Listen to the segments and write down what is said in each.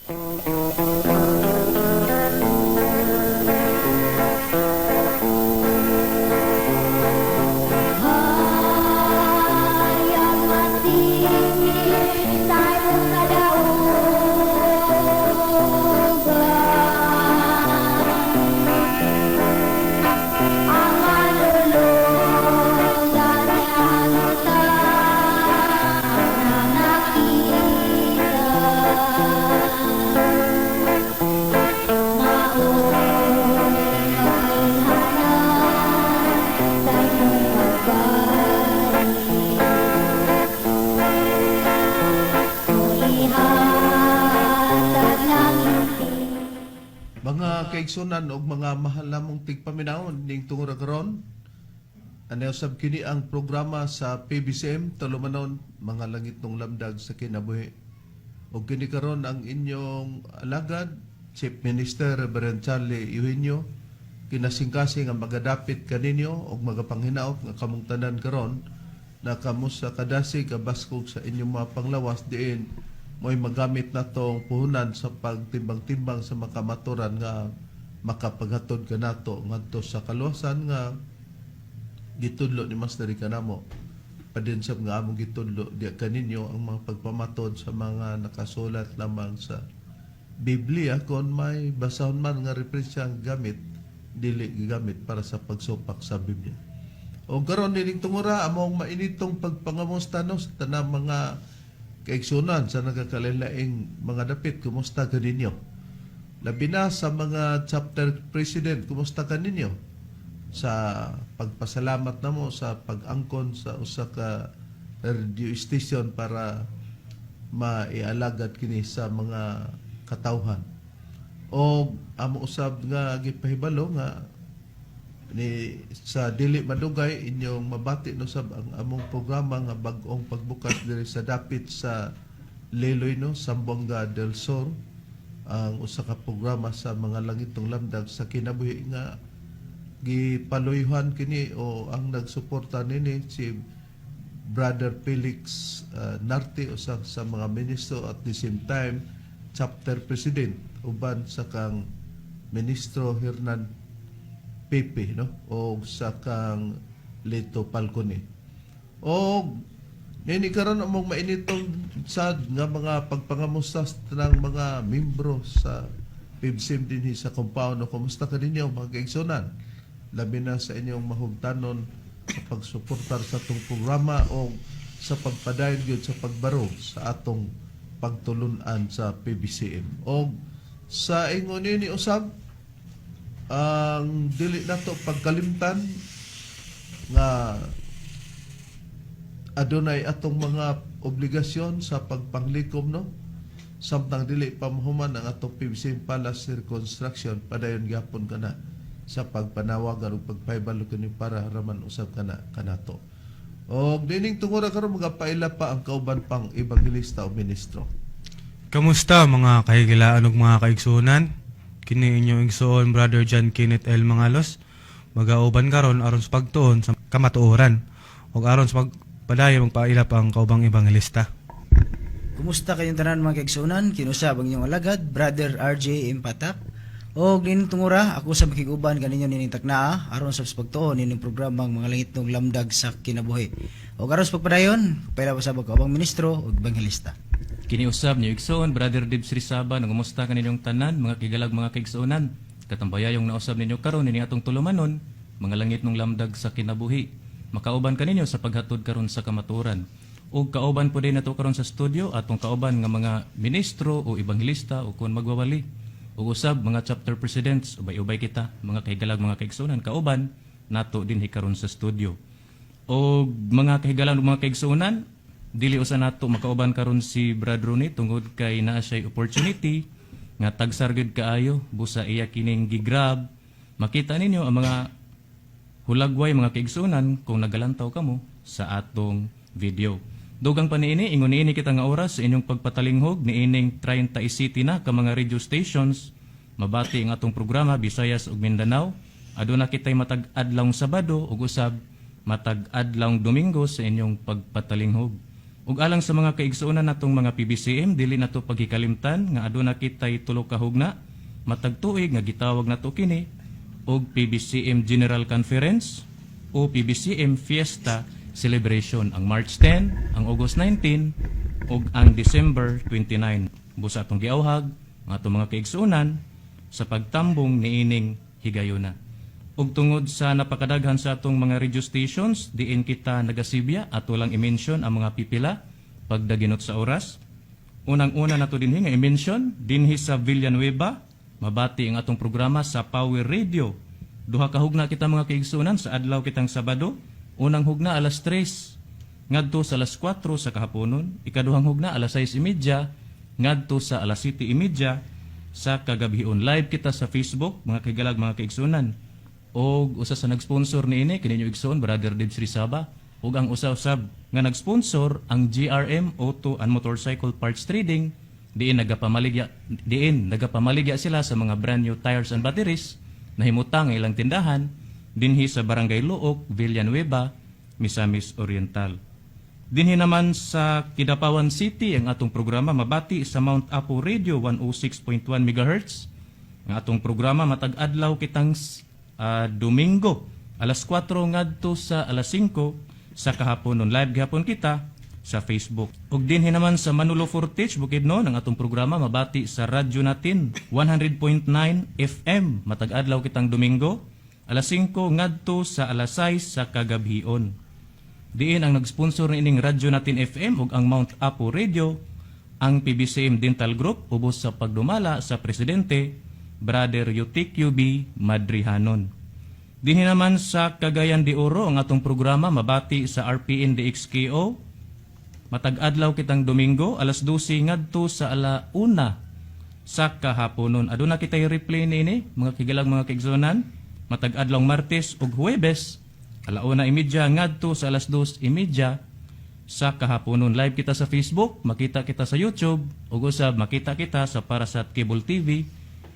Hayag masingit sa imong kadaugan. Ang manulong sa na nakita, mao'y makailhanan sa imong pagbalik. Ihatag ng ngiti. Mga kaigsunan og mga mahal namong tigpaminawon ning tungura karon, ano usab kini ang programa sa PBCM Tulumanon, Mga Langitnong Lamdag sa Kinabuhi. Og kini karon ang inyong alagad, Chief Minister Reverend Charlie Eugenio, kinasingkasing nga magadapit kaninyo og magapanghinaot nga kamong tanan karon na kamo sa kadasig abaskog sa inyong mga panglawas, diin mo'y magamit na tong puhunan sa pagtimbang-timbang sa makamaturan nga makapaghatod kanato ngadto sa kaluwasan nga gitudlo ni Master kanamo, padin sab nga among gitudlo diya kaninyo ang mga pagpamatod sa mga nakasulat lamang sa Biblia. Kon may basahon man nga referensya ang gamit, dili gigamit para sa pagsupak sa Biblia. O karon nining tungura, among mainitong pagpangamusta, no, sa tanang mga kaigsunan sa nagakalainlaing mga dapit. Kumusta kaninyo? Labi na sa mga chapter president, kumusta kaninyo? Sa pagpasalamat namo sa pag-angkon sa usa ka radio station para maialagad kini sa mga katawhan. O amo usab nga gipahibalo nga ni sa dili madugay inyong mabati no sab ang among programa nga bag-ong pagbukas diri sa dapit sa Liloy, no, Zamboanga del Sur, ang usa ka programa sa Mga Langitong Lamdag sa Kinabuhi nga gipaluyuhan kini o ang nagsuporta nini si Brother Felix Narte, usa sa mga ministro, at the same time chapter president, uban sa kang Ministro Hernan Pepe, no, o sa kang Lito Falcone. O nini karon among mainitong sad nga mga pagpangamusta sa tanang mga membro sa PBCM dinhi sa compound, no. Kumusta ka ninyo, mga kaigsunan? Labi na sa inyong mahugtanon sa pagsuportar sa atong programa o sa pagpadayon gyud sa pagbaro sa atong pagtulunan sa PBCM. O sa ingon nini usab, ang dili nato pagkalimtan nga adunay atong mga obligasyon sa pagpanglikom, no, samtang dili pa mahuman ang atong PBCM Palace reconstruction. Padayon gyapon kana sa pagpanawagan ug pagpahibalo kini para raman usab kana kanato. Og dining tungura karon, magapaila pa ang kauban pang ebanghelista o ministro. Kamusta, mga kahigalaan ug mga kaigsunan? Kini inyong igsuon, Brother John Kenneth L. Mangalos. Magauban karon aron sa pagtuon sa kamatuoran ug aron sa pagpadayon, magpaila pa ang kaubang ebanghelista. Kumusta kayong tanan, mga kaigsunan? Kinusab ang inyong alagad, Brother RJ Impatak. O nining tungura, ako sa makiguban kaninyo nining taknaa aron sa pagtuon nining programang Mga Langitnong Lamdag sa Kinabuhi. O aron sa pagpadayon, paila pa sa kaubang ministro ug ebanghelista. Kiniusab niyo igsoon, Brother Dibs Rizaba, nangumusta kaninyong tanan, mga kigalag, mga kaigsuonan. Katambayayong nausab ninyo karon ini atong tulumanon, Mga Langitnong Lamdag sa Kinabuhi. Makauban kaninyo sa paghatod karon sa kamatuoran. Ug kauban po din nato karon sa studio atong kauban nga mga ministro o ebanghelista o kon magwawali. Ug usab mga chapter presidents, ubay-ubay kita, mga kahigalag, mga kaigsuonan, kauban nato dinhi karon sa studio. O mga kahigalan ug mga kaigsuonan, dili usa nato makauban karon si Brad Rooney tungod kay naa siya opportunity nga tagsar gyud kaayo, busa iya kining gigrab. Makita ninyo ang mga hulagway, mga kaigsuonan, kung nagalantaw kamo sa atong video. Dugang pa niini, ingon niini kita nga oras sa inyong pagpatalinghog niining 30 city na ka mga radio stations mabati ang atong programa, Visayas ug Mindanao. Aduna kitay matag adlawng Sabado ug usab matag adlawng Domingo sa inyong pagpatalinghog. Ug alang sa mga kaigsuonan natong mga PBCM, dili nato paghikalimtan nga aduna kitay tulo ka hugna matag tuig nga gitawag nato kini og PBCM General Conference o PBCM Fiesta Celebration, ang March 10, ang August 19 ug ang December 29. Busa atong giauhag ang atong mga kaigsuonan sa pagtambong niining higayuna. Ug tungod sa napakadaghan sa atong mga radio stations, diin kita nagasibya, ato lang i-mention ang mga pipila pagdaginot sa oras. Unang-una nato dinhi nga i-mention dinhi sa Villanueva, mabati ang atong programa sa Power Radio. Duha ka hugna kita, mga kaigsuonan, sa adlaw kitang Sabado. Unang hugna alas 3 ngadto sa alas 4 sa kahaponon, ikaduhang hugna alas 6:30 ngadto sa alas 7:30 sa kagabhion. Live kita sa Facebook, mga kahigalag, mga kaigsuonan. Og usa sa nag-sponsor niini kini igsoon Brother Dave Srisaba, ug ang usa usab nga nag-sponsor ang GRM Auto and Motorcycle Parts Trading, diin nagapamaligya sila sa mga brand new tires and batteries. Nahimutang ang ilang tindahan dinhi sa Barangay Looc, Villanueva, Misamis Oriental. Dinhi naman sa Kidapawan City, ang atong programa mabati sa Mount Apo Radio 106.1 MHz. Ang atong programa matag adlaw kitang Domingo alas 4 ngadto sa alas 5 sa kahaponon. Live gihapon kita sa Facebook. Ug dinhi naman sa Manolo Fortich, Bukidnon, ang atong programa mabati sa radyo natin 100.9 FM matag adlaw kitang Domingo alas 5 ngadto sa alas 6 sa kagabhion. Diin ang nag-sponsor niining radyo natin FM ug ang Mount Apo Radio ang PBCM Dental Group ubos sa pagdumala sa presidente, Brother Eutychio B. Madrihanon. Dinhi naman sa Cagayan de Oro, ang atong programa mabati sa RPN DXKO matag adlaw kitang Domingo alas 12 ngadto sa ala una sa kahaponon. Aduna kitay replay niini, mga kahigalag, mga kaigsuonan, matag adlaw Martes ug Huwebes 1:30 ngadto sa 2:30 sa kahaponon. Live kita sa Facebook, makita kita sa YouTube, ug usab makita kita sa Parasat Cable TV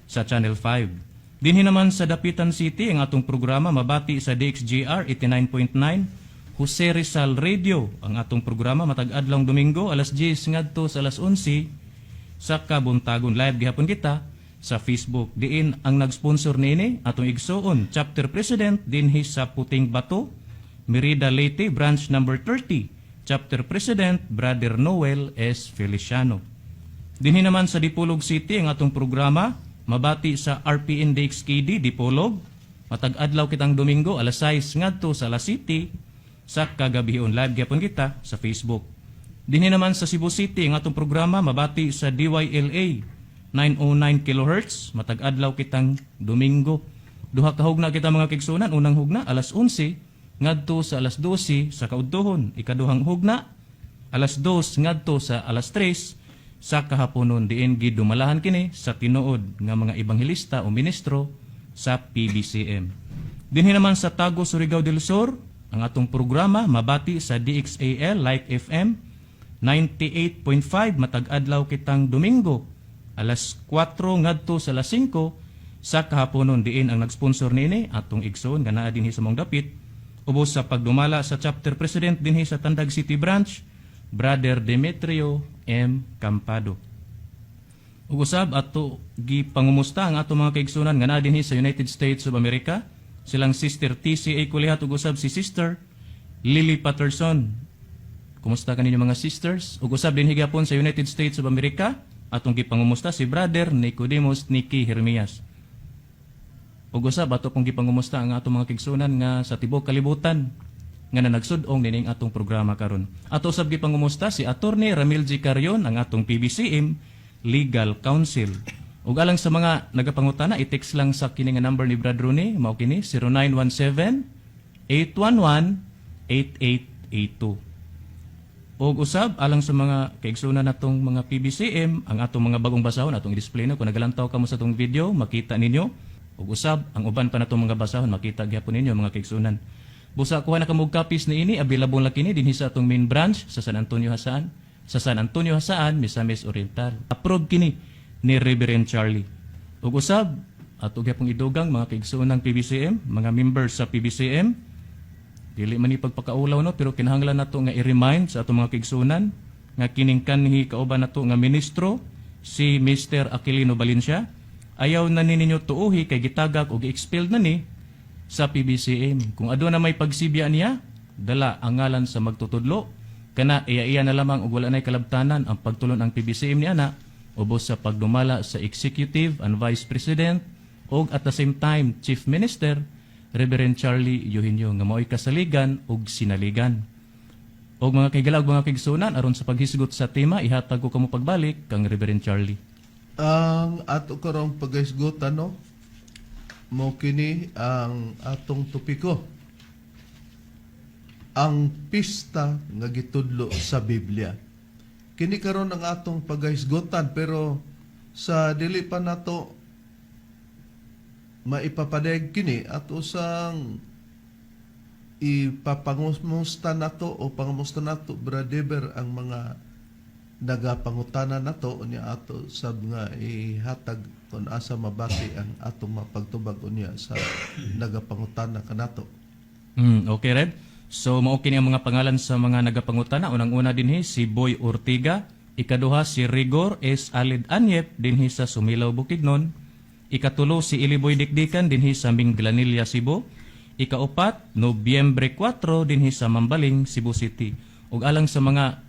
sa Channel 5. Dinhi naman sa Dapitan City, ang atong programa mabati sa DXGR 89.9 Jose Rizal Radio. Ang atong programa matag adlaw Domingo alas 10 ngadto sa alas 11 sa kabuntagon. Live gihapon kita sa Facebook. Diin ang nag-sponsor niini atong igsuon chapter president dinhi sa Puting Bato, Merida, Leyte, branch number 30, chapter president Brother Noel S. Feliciano. Dinhi naman sa Dipolog City, ang atong programa mabati sa RPN DXKD Dipolog matag adlaw kitang Domingo alas 6 ngadto sa alas 7 sa kagabhion. Live gyapon kita sa Facebook. Dinhi naman sa Cebu City, ang atong programa mabati sa DYLA 909 kHz matag adlaw kitang Domingo. Duha ka hugna kita, mga kaigsuonan. Unang hugna alas 11 ngadto sa alas 12 sa kaudtohon. Ikaduhang hugna alas 2 ngadto sa alas 3 sa kahaponon, diin gidumalahan kini sa tinuod nga mga ebanghelista o ministro sa PBCM. Dinhi naman sa Tago, Surigao del Sur, ang atong programa mabati sa DXAL Like FM 98.5 matag adlaw kitang Domingo alas 4 ngadto sa alas 5 sa kahaponon. Diin ang nagsponsor niini atong igsoon nga naa dinhi sa mong dapit ubos sa pagdumala sa chapter president dinhi sa Tandag City Branch, Brother Demetrio M. Campado. Ug usab ato gipangumusta ang ato mga kaigsunan nga naa dinhi sa United States of America, silang Sister TCA Kulihat ug usab si Sister Lily Patterson. Kumusta kaninyo, mga sisters? Ug usab dinhi gyapon sa United States of America, atong gipangumusta si Brother Nicodemus Nicky Hermias. Ug usab ato pong gipangumusta ang atong mga kaigsunan nga sa tibuok kalibutan nga nanagsud-ong nining atong programa karon. Ato usab gipangumusta si Attorney Ramil G. Carion, ang atong PBCM Legal Counsel. Ug alang sa mga nagapangutana, i-text lang sa kini nga number ni Brad Rooney, mao kini 0917 811 8882. Og usab alang sa mga kaigsunan natong mga PBCM, ang atong mga bagong basahon atong i-display na. Kung nagalantaw kamo sa atong video, makita ninyo. Ug usab ang uban pa natong mga basahon, makita gyapon ninyo, mga kaigsunan. Busa kuha na kamo og copies niini, available na kini dinhi sa atong main branch sa San Antonio Jasaan, sa San Antonio Jasaan, Misamis Oriental. Approve kini ni Reverend Charlie. Ug usab ato gyapong idugang, mga kaigsuon ng PBCM, mga members sa PBCM, Dili man ni pagpakaulaw, no, pero kinahanglan nato nga i-remind sa atong mga kaigsunan nga kining kanhi kauban nato nga ministro, si Mr. Aquilino Valencia, ayaw na ni ninyo tuuhi kay gitagak o gi-expelled na ni sa PBCM. Kung aduna may pagsibya niya, dala ang ngalan sa magtutudlo, kana iya-iya na lamang og wala nay kalabtanan ang pagtulon ang PBCM ni ana ubos sa pagdumala sa Executive and Vice President og at the same time Chief Minister Reverend Charlie Eugenio nga mao'y kasaligan ug sinaligan. Og mga kaigala ug mga kaigsunan, aron sa paghisgot sa tema, ihatag ko kamo pagbalik kang Reverend Charlie. Ang ato karong paghisgutan, no, mo kini ang atong topiko. Ang pista nga gitudlo sa Biblia. Kini karon ang atong paghisgutan, pero sa dili pa nato maipapadeg kini, ato sang ipapangumusta nato o pangamusta nato, Brother, ang mga nagapangutana nato. Unya ato sab nga ihatag kung asa mabati ang atong mapagtubag unya sa nagapangutana kanato. Okay, Reb. So mao kini ang mga pangalan sa mga nagapangutana. Unang-una dinhi si Boy Ortiga, ikaduha si Rigor S. Alid Anyep dinhi sa Sumilaw, Bukidnon, ikatulo si Iliboy Dikdikan dinhi sa Minglanilla, Cebu, ikaupat Nobyembre 4 dinhi sa Mambaling, Cebu City. Ug alang sa mga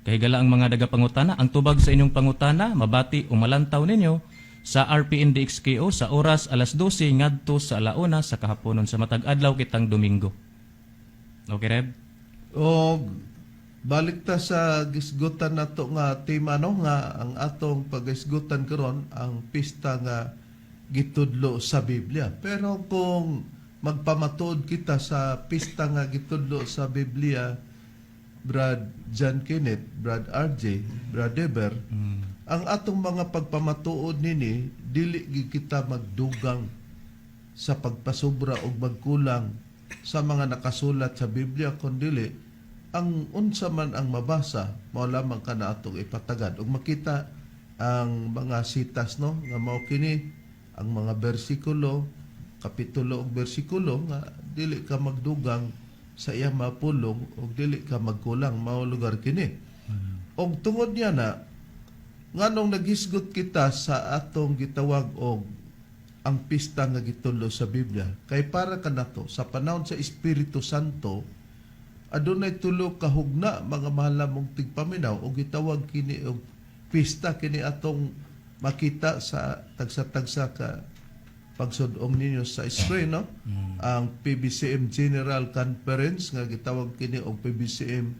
kahigala ang mga nagapangutana, ang tubag sa inyong pangutana mabati o malantaw ninyo sa RPNDXKO sa oras alas 12 ngadto sa alauna sa kahaponon sa matag adlaw kitang Domingo. Okay, Reb? O balik ta sa gisgutan nato nga tema, no, nga ang atong paghisgutan karon ang pista nga gitudlo sa Biblia. Pero kung magpamatuod kita sa pista nga gitudlo sa Biblia, Brad John Kenneth, Brad RJ, Brad Eber, ang atong mga pagpamatuod nini, dili gid kita magdugang sa pagpasobra o magkulang sa mga nakasulat sa Biblia, kundili ang unsa man ang mabasa, mao lamang kana atong ipatagad ug makita ang mga sitas, no, nga mao kini ang mga bersikulo, kapitulo ug bersikulo, nga dili ka magdugang sa iyang mapulong ug dili ka magkulang, mao lugar kini. Og tungod niya na nganong naghisgot kita sa atong gitawag og ang pista nga gitudlo sa Biblia, kay para kanato sa panahon sa Espiritu Santo, adunay tulo ka hugna, mga mahal namong tigpaminaw, og gitawag kini og pista. Kini atong makita sa tagsa-tagsa ka pagsudong ninyo sa screen, no, ang PBCM General Conference nga gitawag kini og PBCM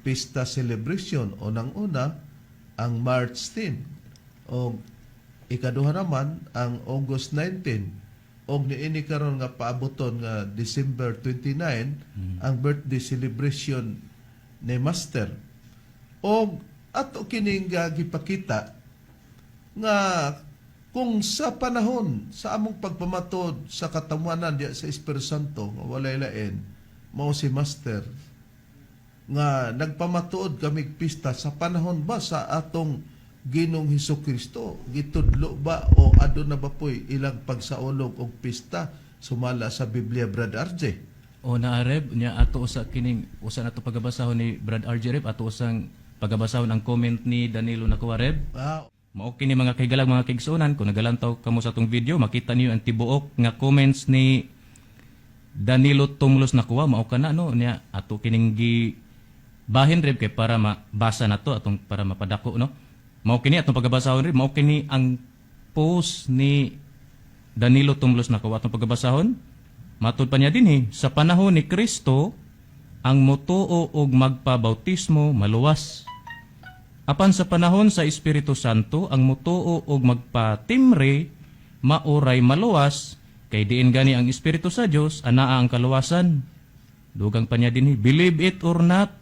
Pista Celebration o nang una ang March 10 o ikaduha naman ang August 19 og niini karon nga paaboton nga December 29, ang birthday celebration ni Master. Og ato kining gipakita nga kung sa panahon sa among pagpamatod sa katamwanan diya sa Espiritu Santo nga walay lain mao si Master nga nagpamatuod kami pista, sa panahon ba sa atong Ginoong Hesus Kristo, gitudlo ba o aduna ba poy ilang pagsaulog og pista sumala sa Biblia, Brad RJ? O na, Reb, nya ato usa kining usa nato pagabasahon ni Brad RJ, Reb, ato usang pagabasahon ang comment ni Danilo Nakuha, Reb. Mao kini, mga kahigalag, mga kaigsuonan, kung nagalantaw kamo sa atong video, makita niyo ang tibuok nga comments ni Danilo Tumlos Nakuha, mao kana, no. Niya ato kining gi bahin, Reb, kay para mabasa nato atong para mapadako, no. Mao kini atong pagabasahon, Reb, mao kini ang post ni Danilo Tumlos Nakuha atong pagabasahon. Matud pa niya dinhi, sa panahon ni Kristo, ang motuo og magpabautismo maluwas. Apan sa panahon sa Espiritu Santo, ang motuo og magpatimre mauray maluwas, kay diin gani ang Espiritu sa Dios anaa ang kaluwasan. Dugang pa niya dinhi, believe it or not,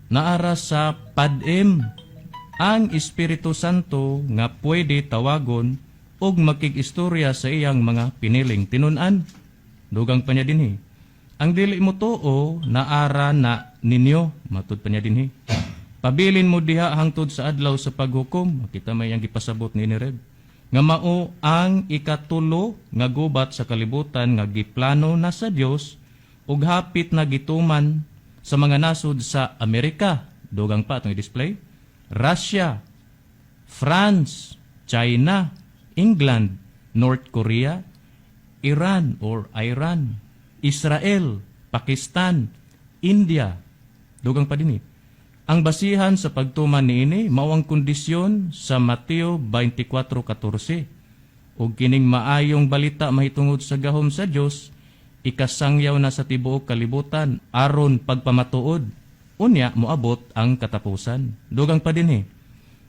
naara sa PADM ang Espiritu Santo nga pwede tawagon og makig-istorya sa iyang mga piniling tinun-an. Dugang pa niya dinhi, ang dili mo tuo, naara na ninyo, matud pa niya dinhi. Pabilin mo diha hangtod sa adlaw sa paghukom. Kita may ang gipasabot ni Reb, nga mao ang ikatulo nga gubat sa kalibutan nga giplano na sa Dios. ug hapit na gituman sa mga nasod sa Amerika, dugang pa atong i-display, Russia, France, China, England, North Korea, Iran or Iran, Israel, Pakistan, India. Dugang pa dinhi. Ang basihan sa pagtuman niini mao ang kondisyon sa Mateo 24:14. Ug kining maayong balita mahitungod sa gahom sa Dios ikasangyaw na sa tibuok kalibutan aron pagpamatuod, unya moabot ang katapusan. Dugang pa dinhi.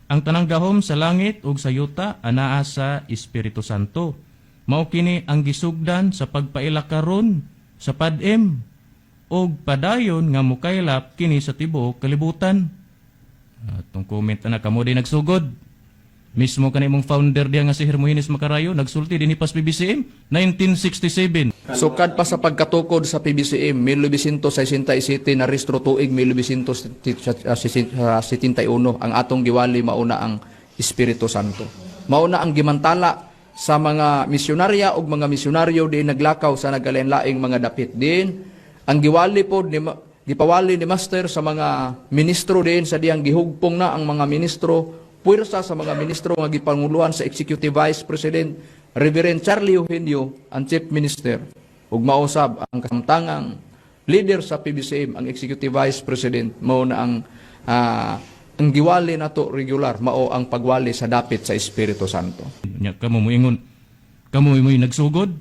Ang tanang gahom sa langit ug sa yuta anaa sa Espiritu Santo. Mao kini ang gisugdan sa pagpaila karon sa PADM ug padayon nga mukaylap kini sa tibuok kalibutan. Atong comment na kamo din nagsugod. Mismo kani mong founder diya nga si Hermogenes Macarayo nagsulti dinhi pas PBCM 1967. Sukad pa sa pagkatukod sa PBCM, 1967 na rehistro tuig 1971 ang atong giwali mauna ang Espiritu Santo. Mauna ang gimantala sa mga misyonarya ug mga misyonaryo di naglakaw sa nagkalain-laing mga dapit din. Ang giwali pod ni gipawali ni Master sa mga ministro din sa diyang gihugpong na ang mga ministro, puwersa sa mga ministro nga gipanguluhan sa Executive Vice President Reverend Charlie Eugenio, ang Chief Minister, ug mausab ang kasamtangang leader sa PBCM, ang Executive Vice President. Mao na ang giwali nato regular, mao ang pagwali sa dapit sa Espiritu Santo. Nya kamo moingon kamo mo'y nagsugod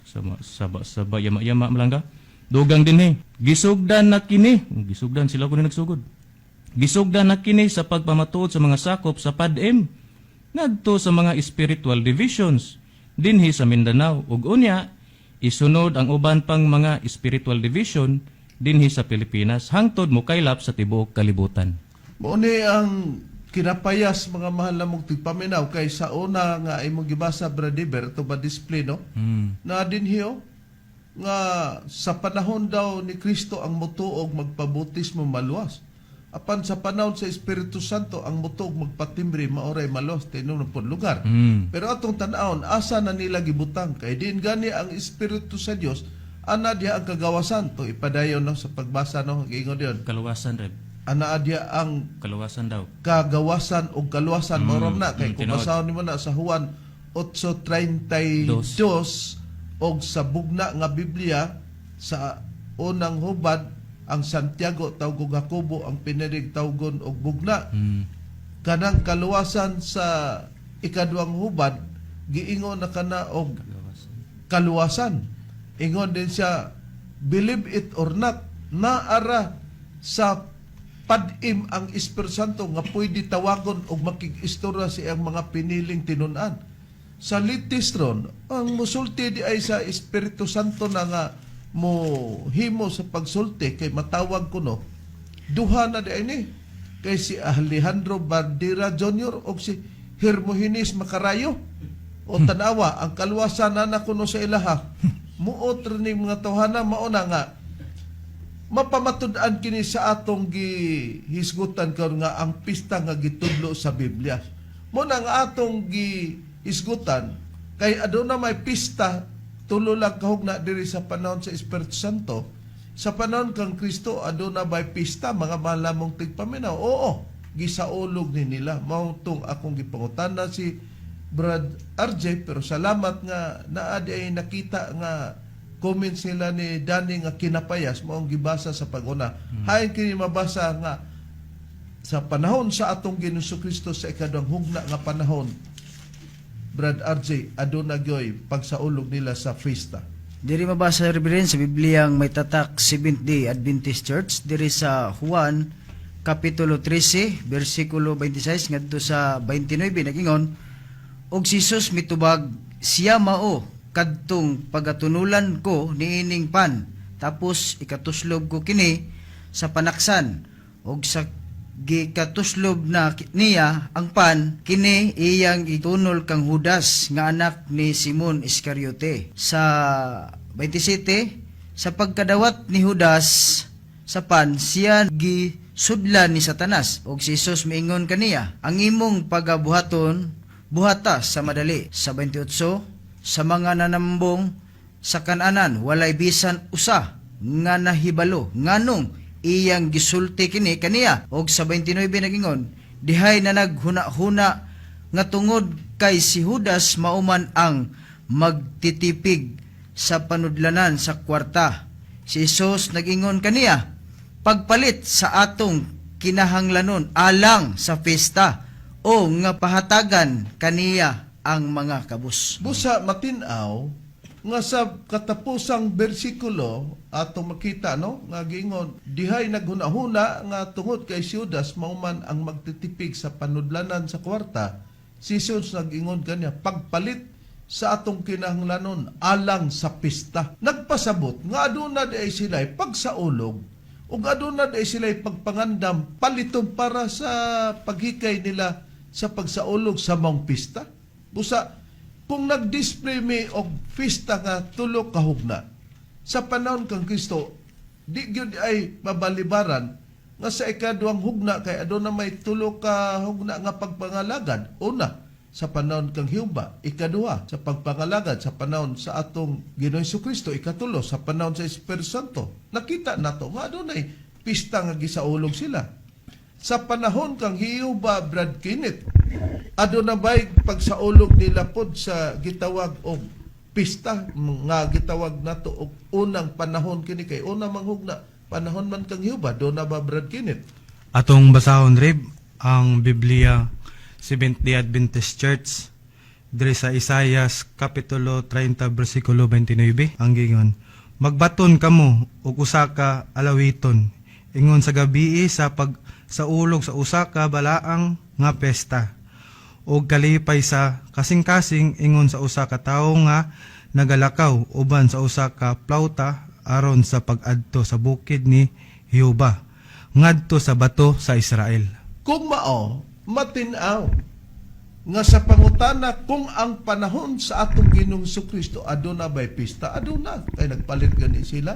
sama saba saba yama yama malangga. Dugang dinhi, gisugdan na kini, gisugdan sila kuno nagsugod. Gisugdan na kini sa pagpamatuod sa mga sakop sa PADM ngadto sa mga spiritual divisions dinhi sa Mindanao ug unya isunod ang uban pang mga spiritual division dinhi sa Pilipinas hangtod mokaylap sa tibuok kalibutan. Mao ni ang kinapayas, mga mahal na mong tigpaminaw, kay sa una nga imong gibasa, Bradiber, ito ba display, no? Na dinhi oh, nga sa panahon daw ni Kristo ang mutuog magpabautismo maluwas. Apan sa panahon sa Espiritu Santo ang mutuog magpatimbre maoray maluwas tinuod ng lugar. Pero atong tan-awon asa na nila gibutang kay din gani ang Espiritu sa Dios ana diha ang kagawasan to ipadayon, no, sa pagbasa, no, giingon diyon. Kaluwasan, Reb. Ana diha ang Kaluwasan daw. Kagawasan o kaluwasan mm, mao na kay kung tinuod. basahon nimo na sa Juan 8:32 og sa bugna nga Biblia sa unang hubad, ang Santiago tawag og Jacobo, ang pinirig tawgon og bugna. Kanang kaluwasan sa ikaduhang hubad giingon na kana og kaluwasan. Ingon din siya, believe it or not, naara sa PADM ang Espiritu Santo nga pwede tawagon og makig-istorya sa iyang mga piniling tinun-an. Sa latest ron, ang musulti di ay sa Espiritu Santo na nga mo himo sa pagsulti kay matawag kuno duha na di ay ni kay si Alejandro Bardira Jr. o si Hermogenes Macarayo. O tanawa, ang kaluwasan na na kuno sa ilaha. Muot rin ning mga tawhana. Mauna nga mapamatud-an kini sa atong gihisgutan karon nga ang pista nga gitudlo sa Biblia. Mo na nga atong gihisgutan kay aduna may pista tulo lang kahugna diri sa panahon sa Espiritu Santo. Sa panahon kang Kristo aduna may pista, mga malamong tigpaminaw? Oo, gisaulog ni nila. Mao tong akong gipangutana si Brad RJ, pero salamat nga naa di ay nakita nga comments nila ni Danny nga kinapayas mo ang gibasa sa pag-una. Hain kini mabasa nga sa panahon sa atong Ginoong Kristo sa ikaduhang hugna nga panahon, Brad RJ, aduna gyoy pagsaulog nila sa fiesta. Diri mabasa, Reverend, sa Bibliang may tatak Seventh Day Adventist Church diri sa Juan kapitulo 13 bersikulo 26 ngadto sa 29, nagingon, "Og si Jesus mitubag, siya mao kadtong pagatunulan ko niining pan tapos ikatuslob ko kini sa panaksan. Og sa gikatuslob na niya ang pan, kini iyang itunol kang Judas nga anak ni Simon Iscariote." Sa 27, sa pagkadawat ni Judas sa pan, siya gisudlan ni Satanas. Og si Jesus miingon kaniya, "Ang imong pagabuhaton, buhata sa madali." Sa 28, sa mga nanambong sa kananan, walay bisan usa nga nahibalo nganong iyang gisulti kini kaniya. Og sa 29 nagingon, dihay na naghuna-huna nga tungod kay si Judas mauman ang magtitipig sa panudlanan sa kwarta. Si Hesus nagingon kaniya, pagpalit sa atong kinahanglanon alang sa pesta o nga pahatagan kaniya ang mga kabus. Busa matinaw nga sa katapusang bersikulo atong makita, no, nga giingon dihay naghunahuna nga tungod kay si Judas mauman ang magtitipig sa panudlanan sa kwarta, si Jesus nag-ingon kanya, pagpalit sa atong kinahanglanon alang sa pista. Nagpasabot nga aduna di ay sila pagsaulog ug aduna di ay sila pagpangandam paliton para sa paghikay nila sa pagsaulog sa maong pista. Busa kung nag-display mi og pista nga 3 ka hugna sa panahon kang Kristo, di gyud ay mabalibaran nga sa ikaduhang hugna kay aduna may 3 ka hugna nga pagpangalagad. Una, sa panahon kang Hiuba, ikaduha sa pagpangalagad sa panahon sa atong Ginoong Kristo, ikatulo sa panahon sa Espiritu Santo. Nakita nato nga adunay pista nga gisaulog sila. Sa panahon kang Hiuba, Brad Kenneth, aduna bay pagsaulog nila pod sa gitawag og pista nga gitawag nato og unang panahon kini kay una manghugna panahon man kang Hiuba, do na ba, Brad Kenneth? Atong basahon, Rib, ang Biblia, Seventh-day Adventist Church, diri sa Isayas kapitulo 30 bersikulo 29 ang giingon, "Magbaton kamo og usa ka alawiton ingon sa gabii sa pag saulog sa usa ka balaang nga pesta og kalipay sa kasing-kasing ingon sa usa ka tawo nga nagalakaw uban sa usa ka plawta aron sa pag-adto sa bukid ni Jehova ngadto sa bato sa Israel." Kung mao, matinaw nga sa pangutana kung ang panahon sa atong Ginoong Kristo aduna bay pista, aduna kay nagpalit gani sila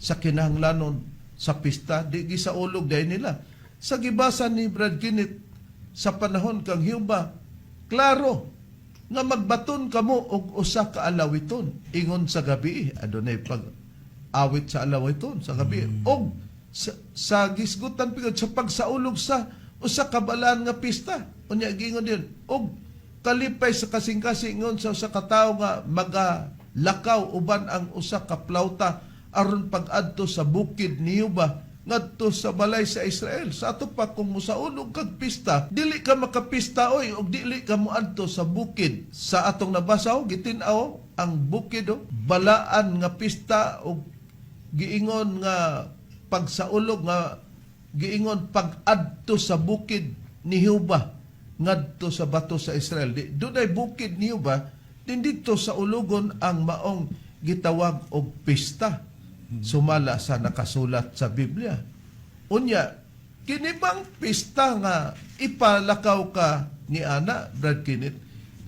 sa kinahanglanon sa pista, di gisaulog dahil nila. Sa gibasa ni Brad Kenneth sa panahon kang Hiuba, klaro nga magbaton kamo og usa ka alawiton ingon sa gabi, adunay pag awit sa alawiton sa gabi og sa gisgutan pigod sa pagsaulog sa usa ka balaan nga pista. Unya giingon din og kalipay sa kasing-kasing ingon sa usa ka tawo nga magalakaw uban ang usa ka plawta aron pag-adto sa bukid ni Yuba ngadto sa balay sa Israel. Sa ato pa, kung musaulog kag pista, dili ka makapista oy og dili ka moadto sa bukid. Sa atong nabasa, oh, gitin-aw ang bukid, oh, balaan nga pista og giingon nga pagsaulog nga giingon pag-adto sa bukid ni Jehova ngadto sa bato sa Israel. Di, dunay bukid ni Jehova din didto sa ulugon ang maong gitawag og pista sumala sa nakasulat sa Biblia. Unya, kini bang pista nga ipalakaw ka ni ana, Brad Kenneth,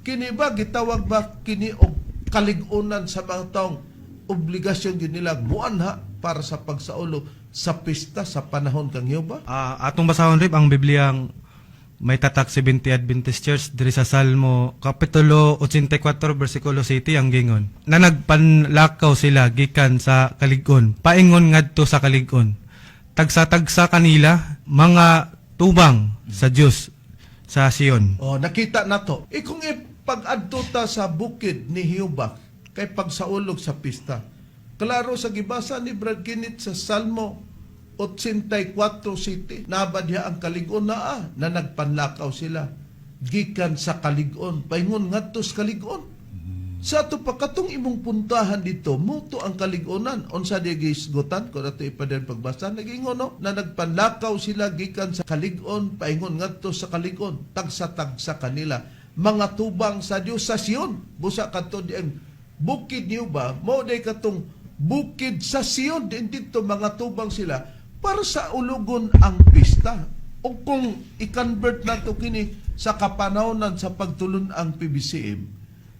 kini ba gitawag ba kini og kalig-unan sa mga taong obligasyon gyud nila muanha para sa pagsaulog sa pista sa panahon kang Jehova? Atong basahon, Rib, ang Bibliang may tatak Seventh Adventist Church diri sa Salmo kapitulo 84 bersikulo 7 ang gingon. Na nagpanlakaw sila gikan sa kalig-on, paingon ngadto sa kalig-on. Tagsa-tagsa kanila mga tubang sa Dios sa Sion. Oh, nakita na to. E kung ipag-adto ta sa bukid ni Jehova kay pagsaulog sa pista. Klaro sa gibasa ni Brad Kenneth sa Salmo 84 City. Nabadya ang kalig-on naa na nagpanlakaw sila gikan sa kalig-on paingon ngadto sa kalig-on. Sa ato pa katong imong puntahan dito, muto ang kalig-onan. Unsa di gisgutan ko nato ipaden pagbasa, nagingon, no, na nagpanlakaw sila gikan sa kalig-on paingon ngadto sa kalig-on, tagsa-tagsa kanila mga tubang sa Dios sa Sion. Busa kadto di ang bukid niyo ba mo day katong bukid sa Sion din dito mga tubang sila para sa ulugon ang pista. O kung i-convert nato kini sa kapanahonan sa pagtulon ang PBCM,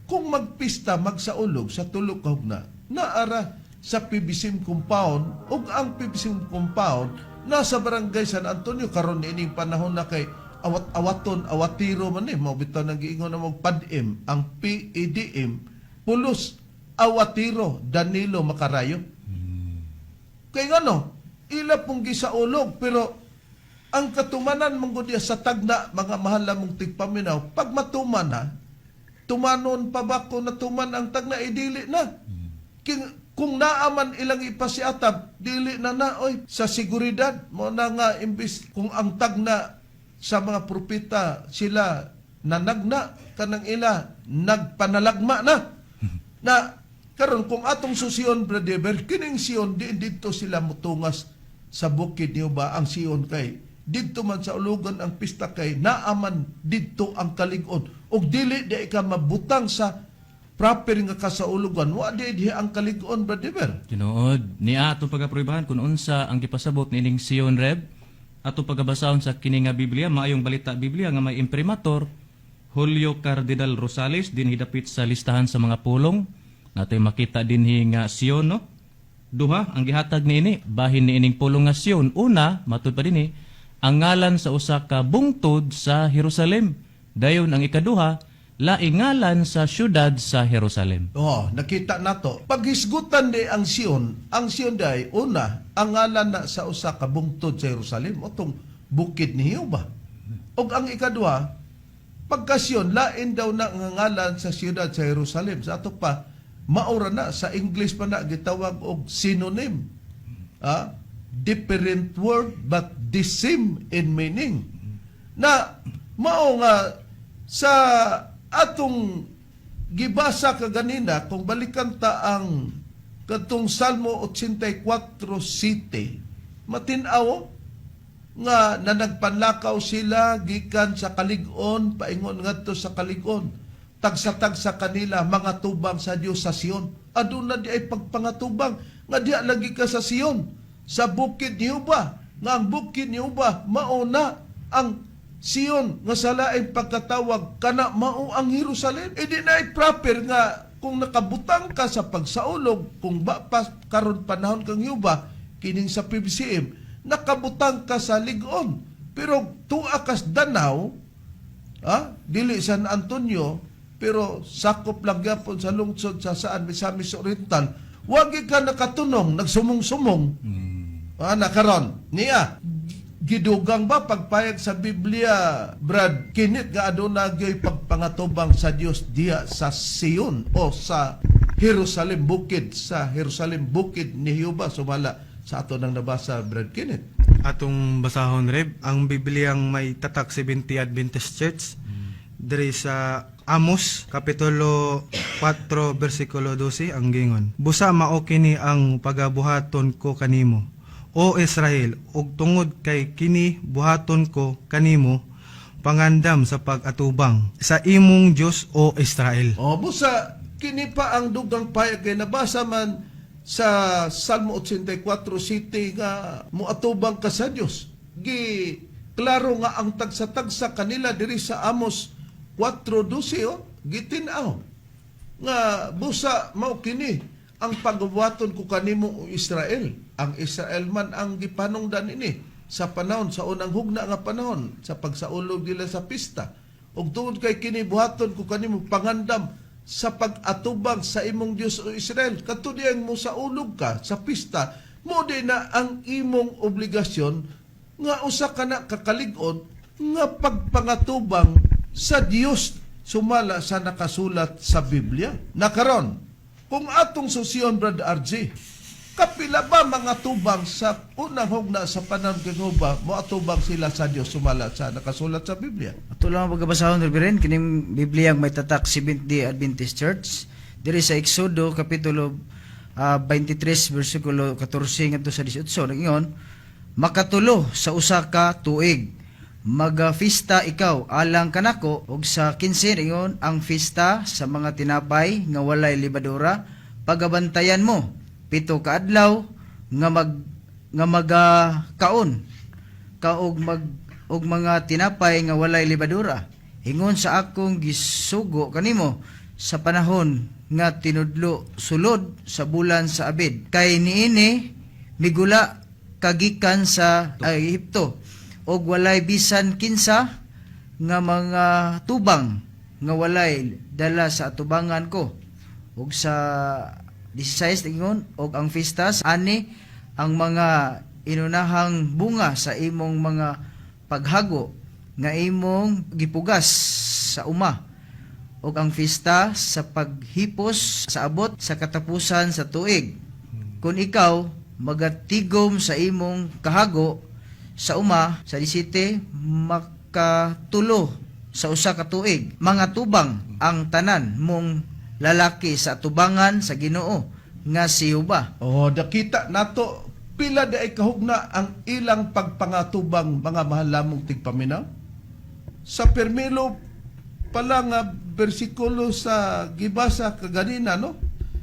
kung magpista magsaulog sa 3 ka hugna, naara sa PBCM compound ug ang PBCM compound nasa barangay San Antonio karon niining panahon na kay awat-awaton awatiro man eh, mao bitaw nang giingon na magpad-M ang PEDM, Pulos Awatiro Danilo Makarayo. Kay ngano, ila pong gisaulog, pero ang katumanan mong gud sa tagna, mga mahal namong tigpaminaw, pag matuman na, tumanon pa ba kung natuman ang tagna, eh, dili na. Kung naaman ilang ipasiatab, dili na na, oy, sa seguridad, mo na nga, imbis, kung ang tagna sa mga propeta, sila nanagna, kanang ila, nagpanalagma na. Na, karon kung atong susion, Brother Eber, kining Sion, di dito sila mutungas sa bukid niyo ba ang Sion kay didto man sa ulugan ang pista kay naaman didto ang kalig-on ug dili di ka mabutang sa proper nga kasaulugan, wa di diha ang kalig-on, Brother Eber. Tinuod, niya atong pagapruibahan kung unsa ang gipasabot niining Sion, Reb. Ato pagabasahon sa kini nga Biblia, maayong balita Biblia nga may imprimatur Julio Cardinal Rosales, dinhi dapit sa listahan sa mga pulong. Natoy makita dinhi nga Sion, no? Duha ang gihatag niini bahin niining pulong nga Sion. Una, matud pa dinhi, ang ngalan sa usa ka bungtod sa Jerusalem. Dayon ang ikaduha, laing ngalan sa syudad sa Jerusalem. Oh, nakita nato. Paghisgutan di ang Sion day una, ang ngalan na sa usa ka bungtod sa Jerusalem, otong bukid ni Jehova. Ug ang ikaduha, pagka Sion, lain daw na nga ngalan sa siyudad sa Jerusalem. Sa ato pa, maura na sa English pa na gitawag og synonym. Ah, different word but the same in meaning. Na mao nga sa atong gibasa kaganina, kung balikan ta ang katong Salmo 84:7, matin-aw nga nanagpanlakaw sila gikan sa kalig-on paingon ngadto sa kalig-on, tagsa-tagsa kanila mga tubang sa Dios sa Sion. Aduna di ay pagpangatubang nga diha lagi ka sa Sion, sa bukid ni Jehova, nga ang bukid ni Jehova mao na ang Sion nga sa laing pagkatawag kana mao ang Jerusalem. E di na ay proper nga kung nakabutang ka sa pagsaulog, kung ba pa karon panahon kang Jehova kining sa PBCM, nakabutang ka sa ligon pero tua kas Danaw, dili San Antonio, pero sakop lang gyapon sa lungsod sa saan, Misamis Oriental, wagi ka nakatunong nagsumong-sumong. Nakaron niya gidugang ba pagpayag sa Biblia, Brad Kinit, nga aduna gyoy pagpangatubang sa Dios diha sa Sion o sa Jerusalem, bukid sa Jerusalem, bukid ni Jehova, sumala sa ato nang nabasa, Brad Kinit? Atong basahon, Reb, ang Bibliang may tatak 70 Adventist Church diri sa Amos kapitulo 4 bersikulo 12, ang gingon: "Busa mao kini ang pagabuhaton ko kanimo, O Israel, ug tungod kay kini buhaton ko kanimo, pangandam sa pag-atubang sa imong Dios, O Israel." O, busa kini pa ang dugang payag kay nabasa man sa Salmo 84:7 nga muatubang ka sa Dios. Gi klaro nga ang tagsa-tagsa kanila diri sa Amos 4:12, oh, gitin-aw nga busa mao kini ang pagbuhaton ko kanimo, o Israel. Ang Israel man ang gipanungdan ini sa panahon sa unang hugna nga panahon sa pagsaulog nila sa pista. Ug tungod kay kini buhaton ko kanimo, pangandam sa pag-atubang sa imong Dios, o Israel. Kadto diyang mo saulog ka sa pista, mo di na ang imong obligasyon nga usa ka na kakalig-on nga pagpangatubang sa Dios sumala sa nakasulat sa Biblia. Nakaron, kung atong susiyon, Brad RJ, kapila ba mga tubang sa unang hugna sa panahon kay Jehova mo atubang sila sa Dios sumala sa nakasulat sa Biblia? Ato lang ang pagkabasahon, Reverend, kining Biblia ang may tatak Seventh-day Adventist Church diri sa Exodo kapitulo 23 bersikulo 14 ngadto sa 18, nag-ingon: "Makatulo sa usa ka tuig magafista ikaw alang kanako, ug sa 15 ingon ang fiesta sa mga tinapay nga walay lebadura pagabantayan mo 7 ka adlaw nga magakaon ka og mga tinapay nga walay lebadura, ingon sa akong gisugo kanimo sa panahon nga tinudlo sulod sa bulan sa Abib, kay niini migula kagikan sa ay, Ehipto og walay bisan kinsa nga mga tubang nga walay dala sa atubangan ko." Ug sa 16 ingon, og ang fiesta sa ani Ang mga inunahang bunga sa imong mga paghago nga imong gipugas sa uma ug ang fiesta sa paghipos sa abot sa katapusan sa tuig. Kung ikaw magatigom sa imong kahago sa uma sa 17, 3 sa usa ka tuig, mga tubang ang tanan mong lalaki sa tubangan sa Ginoo nga si Jehova. Oh, nakita nato pila di ay kahugna ang ilang pagpangatubang, mga mahal lamong tigpaminaw. Sa permilo pala nga bersikulo sa gibasa kaganina, no?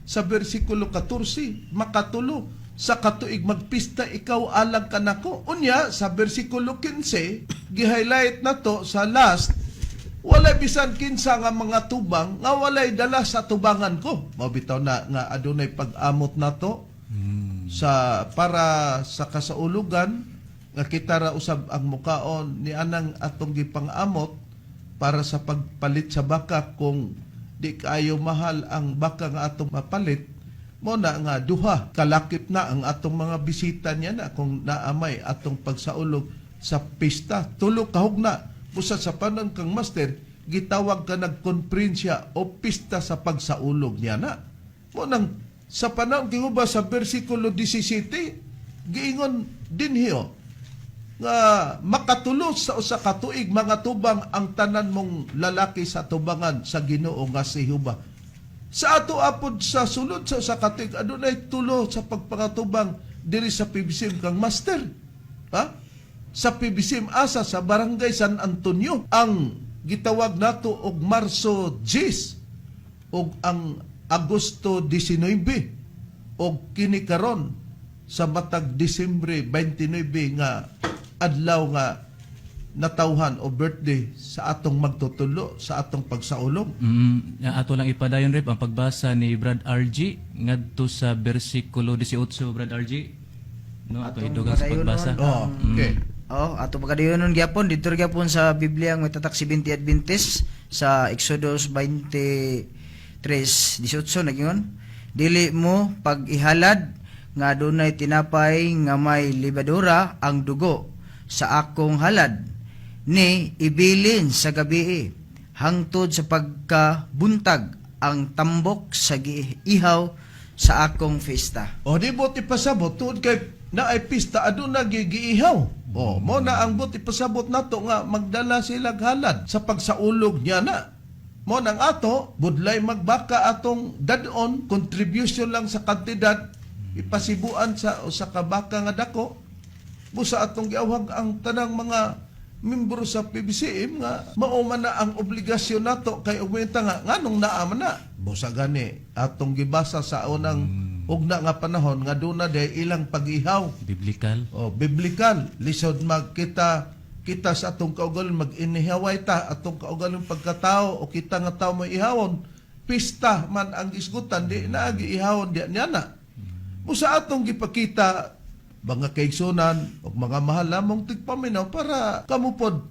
Sa bersikulo 14, 3 sa katuig magpista ikaw alang kanako. Unya sa bersikulo 15, gi-highlight nato sa last, walay bisan kinsa nga mga tubang nga walay dala sa tubangan ko. Mao bitaw na nga adunay pag-amot nato sa para sa kasaulugan nga kita ra usab ang mukaon ni anang atong gipang-amot para sa pagpalit sa baka. Kung di kaayo mahal ang baka nga atong mapalit, mo na nga duha kalakip na ang atong mga bisita niya na kung naamay atong pagsaulog sa pista, 3 kahugna. Busa sa panon kang master, gitawag ka nagkonferensya o pista sa pagsaulog niya na. Mo nang sa panahon kinguba sa bersikulo 17, giingon dinhiyo nga 3 sa usa ka tuig mga tubang ang tanan mong lalaki sa tubangan sa Ginoo nga si Jehova. Sa ato apod sa sulod sa usa ka tuig, adunay 3 sa pagpangatubang diri sa PBCM kang master. Ha? Sa PBCM asa sa Barangay San Antonio ang gitawag nato og Marso 10 og ang Agosto 19 og kini karon sa matag Disyembre 29 nga adlaw nga natawhan o birthday sa atong magtutulo sa atong pagsaulog. Ato lang ipadayon, Rep, ang pagbasa ni Brad RG ngadto sa bersikulo 18, Brad RG. No, ato Atong idugang sa padayonon. pagbasa. Oh, okay. Oh, ato pagkadayonon gyapon dito gyapon sa Biblia ang may tatak si 20 Adventist sa Exodus 23:18, nagingon: "Dili mo pag-ihalad nga adunay tinapay nga may lebadura ang dugo sa akong halad ni ibilin sa gabii hangtod sa pagkabuntag ang tambok sa giihaw sa akong fiesta." O di buot ipasabot tuod kay naay pista, aduna gigiihaw. O mo na ang buot ipasabot nato nga magdala sila halad sa pagsaulog niya na. Mo nang ato budlay magbaka atong dadon, contribution lang sa kantidad ipasibuan sa usa ka baka nga dako. Busa atong giawhag ang tanang mga membro sa PBCM nga mao man na ang obligasyon nato kay ugmenta nga nganong naa man na. Busa gani atong gibasa sa unang ugna nga panahon nga duna day ilang pag-ihaw. Biblical. O biblical, lisod magkita kita sa atong kaugalingon, mag-inihaway ta atong kaugalingon pagkatao o kita nga tao may ihawon, pista man ang gisgutan, di na ihawon di niya na. Busa atong gipakita, mga kaigsunan ug mga mahal lamong tigpaminaw, para kamo pod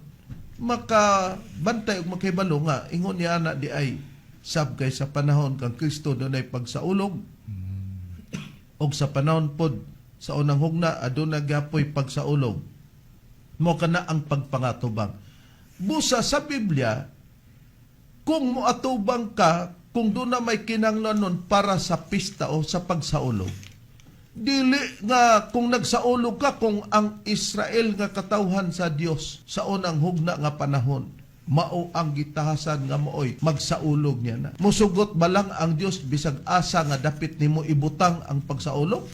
makabantay ug makahibalo nga ingon niya ana di ay sab kay sa panahon kang Kristo dunay pagsaulog og sa panahon pod sa unang hugna aduna gyapoy pagsaulog. Mo kana ang pagpangatubang. Busa sa Biblia, kung moatubang ka, kung doon na may kinanglanon para sa pista o sa pagsaulog, dili nga kung nagsaulog ka, kung ang Israel nga katawhan sa Dios sa unang hugna nga panahon, mao ang gitahasan nga mooy magsaulog niya na. Musugot ba lang ang Dios bisag asa nga dapit nimo ibutang ang pagsaulog?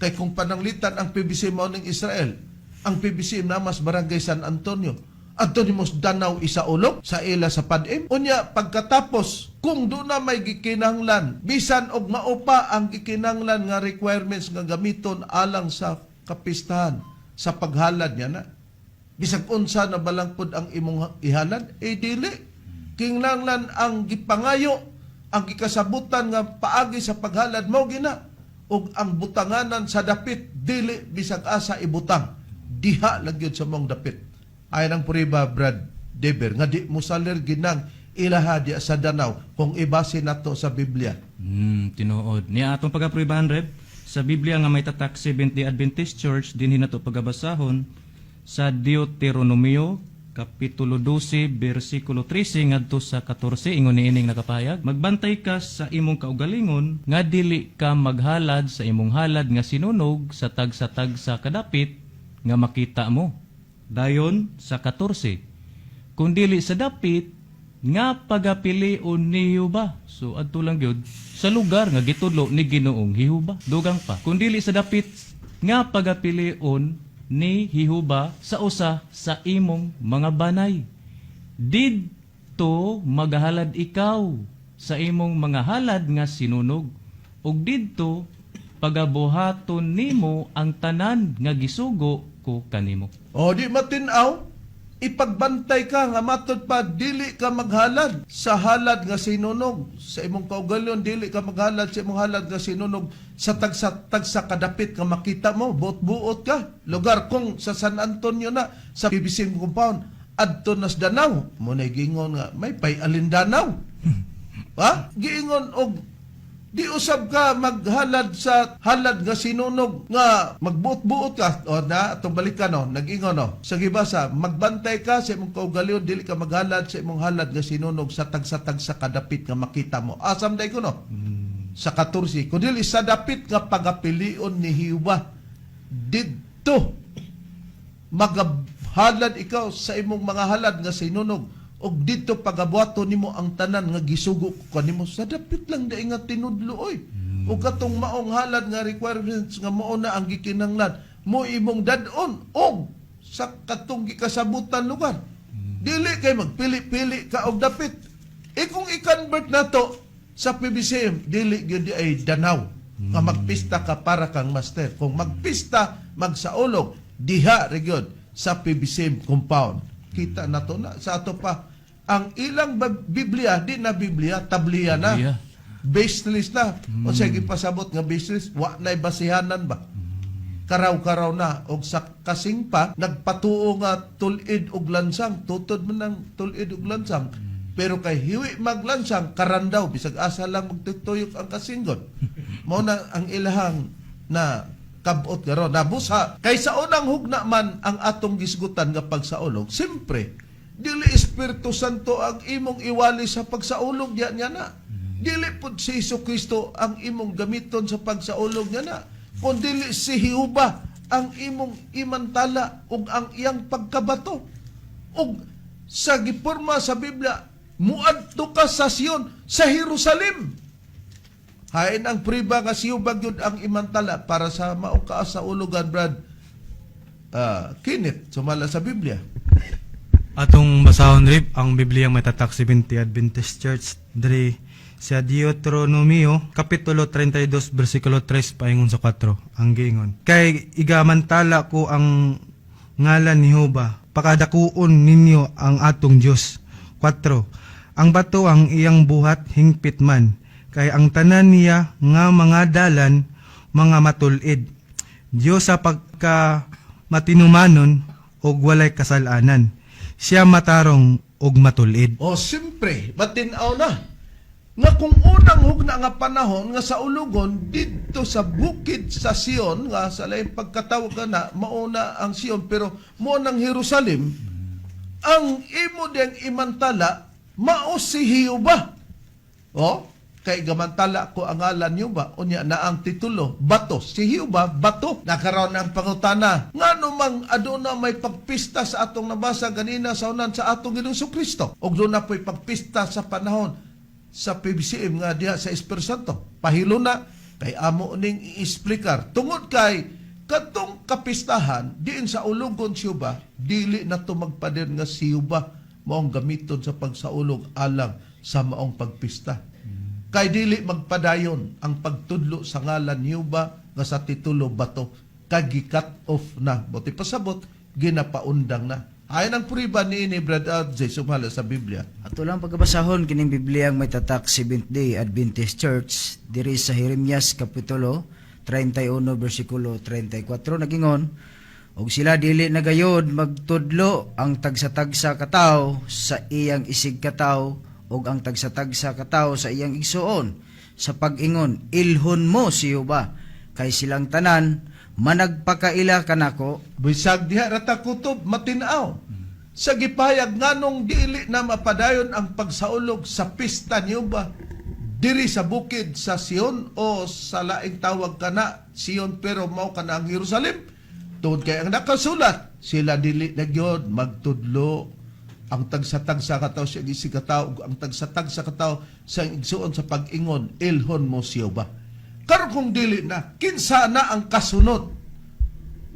Kay kung pananglitan ang PBC mao ning Israel, ang PBC namas Barangay San Antonio, adto nimos Danaw isaulog sa ila sa PADM. Unya pagkatapos, kung doon na may gikinahanglan, bisan og mao pa ang gikinahanglan nga requirements nga gamiton alang sa kapistahan sa paghalad niya na. Bisag unsa na balangpod ang imong ihalad, eh dili. Kinahanglan ang gipangayo, ang gikasabutan nga paagi sa paghalad mo gina ug ang butanganan sa dapit dili bisag asa ibutang, diha lang gyud sa mong dapit. Ay nang puriba, Brad Deber, nga di musalir ginang ilaha diya sa Danaw kung ibase nato sa Biblia. Tinuod. Niya atong pagapruibahan, Reb. Sa Biblia nga may tatak Seventh-day Adventist Church, dinhi nato pagabasahon sa Deuteronomio kapitulo 12 bersikulo 13 ngadto sa 14. Ingon niining nakapahayag: "Magbantay ka sa imong kaugalingon nga dili ka maghalad sa imong halad nga sinunog sa tagsa-tagsa kadapit nga makita mo." Dayon sa 14, "Kung dili sa dapit nga pagapilion ni Jehova." So adto lang gyud sa lugar nga gitudlo ni Ginoong Jehova. Dugang pa, "Kung dili sa dapit nga pagapilion ni Jehova sa usa sa imong mga banay. Didto magahalad ikaw sa imong mga halad nga sinunog, ug didto pagabuhaton nimo ang tanan nga gisugo ko kanimo." O di matinaw, ipagbantay ka nga matod pa dili ka maghalad sa halad nga sinunog sa imong kaugalyon, dili ka maghalad sa imong halad nga sinunog sa tagsa-tagsa kadapit nga makita mo, buot-buot ka lugar. Kung sa San Antonio na sa PBC compound, adto nas Danao mo na giingon nga may pay alindanaw, ha, giingon og di usab ka maghalad sa halad nga sinunog nga magbuot-buot ka. O na atong balikan, no, nag-ingon, no, sa gibasa, magbantay ka sa imong kaugalingon, dili ka maghalad sa imong halad nga sinunog sa tagsa-tagsa kadapit nga makita mo. Asam day ko, no, sa 14, kun dili sa dapit nga pagapilion ni Jehova, didto magahalad ikaw sa imong mga halad nga sinunog ug didto pagabuhaton nimo ang tanan nga gisugo ko kanimo. Sa dapit lang dai nga tinudlo, oy. Ug katong maong halad nga requirements nga mao na ang gikinahanglan mo imong dad-on og sa katong gikasabutan lugar, dili kay magpili-pili ka og dapit. E kung i-convert nato sa PBCM, dili gyud di ay Danaw nga magpista ka para kang master. Kung magpista, magsaulog, diha ra gyud sa PBCM compound. Kita nato na sa ato pa ang ilang Biblia, di na Biblia, tabliya na. Tabliya. Baseless na. O siya gipasabot nga baseless, wa na'y basihanan ba? Karaw-karaw na og sa kasing pa nagpatuo nga tulid og lansang, tutod man ang tulid og lansang, pero kay hiwi maglansang karandaw, bisag asa lang magtutuyok ang kasinggon. Mao na ang ilahang na kabot karon nabusa kay sa unang hugna man ang atong gisgutan nga pagsaulog. Siyempre dili Espiritu Santo ang imong iwali sa pagsaulog diya niya na, dili pud si Hesus Kristo ang imong gamiton sa pagsaulog niya na, kun dili si Jehova ang imong imantala ug ang iyang pagkabato. Ug sa giporma sa Biblia, muadto ka sa Sion, sa Jerusalem. Hain ang priba nga si Jehova gyud ang imantala para sa maong kasaulugan, Brad Kenneth, sumala sa Biblia. Atong basahon rip ang Biblia may tatak Seventh Adventist Church diri sa Deuteronomio kapitulo 32 bersikulo 3 paingon sa 4. Ang giingon, "Kay igamantala ko ang ngalan ni Jehova, pakadakuon ninyo ang atong Dios." 4. "Ang bato ang iyang buhat hingpit man, kay ang tanan niya nga mga dalan mga matulid. Dios sa pagka matinumanon ug walay kasalanan. Siya matarong ug matulid." O siyempre, matinaw na nga kung unang hugna nga panahon nga sa ulugon didto sa bukid sa Sion, nga sa laing pagkatawag na mauna ang Sion pero mo nang Jerusalem, ang imo diyang imantala mao si Jehova. O kay gamantala ko ang ngalan niyo ba, unya na ang titulo bato, si Jehova bato. Nakaroon ang pangutana, ngano mang aduna may pagpista sa atong nabasa ganina sa unan sa atong Ginoong Kristo ug doon na po'y pagpista sa panahon sa PBCM nga diha sa Espiritu Santo? Pahilo na kay amo ning i-explicar tungod kay katong kapistahan diin sa ulugon si Jehova, dili na to magpader nga si Jehova maong gamiton sa pagsaulog alang sa maong pagpista, kay dili magpadayon ang pagtudlo sa ngalan ni Jehova nga sa titulo bato, kay gi-cut off na, buti pasabot ginapaundang na. Ayon ang puriba ni ini, Brad RJ, sumala sa Biblia. Ato lang pagkabasahon kining Biblia ang may tatak Seventh Day Adventist Church diri sa Jeremias kapitulo 31 bersikulo 34. Nagingon, "Og sila dili na gayod magtudlo ang tagsa-tagsa katawo sa iyang isig katawo ug ang tagsa-tagsa katawo sa iyang igsuon sa pag-ingon, 'Ilhon mo si Jehova,' Kay silang tanan managpakaila kanako. Bisag diha ra ta kutob matin-aw. Sa gipahayag nganong dili na mapadayon ang pagsaulog sa pista niyo ba diri sa bukid sa Sion o sa laing tawag kana Sion, pero mao kana ang Jerusalem, tungod kay ang nakasulat sila dili na gyud magtudlo ang tagsa-tagsa ka tawo sa isig ka tawo ug ang tagsa-tagsa ka tawo sa igsuon sa pag-ingon ilhon mo siyo ba. Karon kung dili na, kinsa na ang kasunod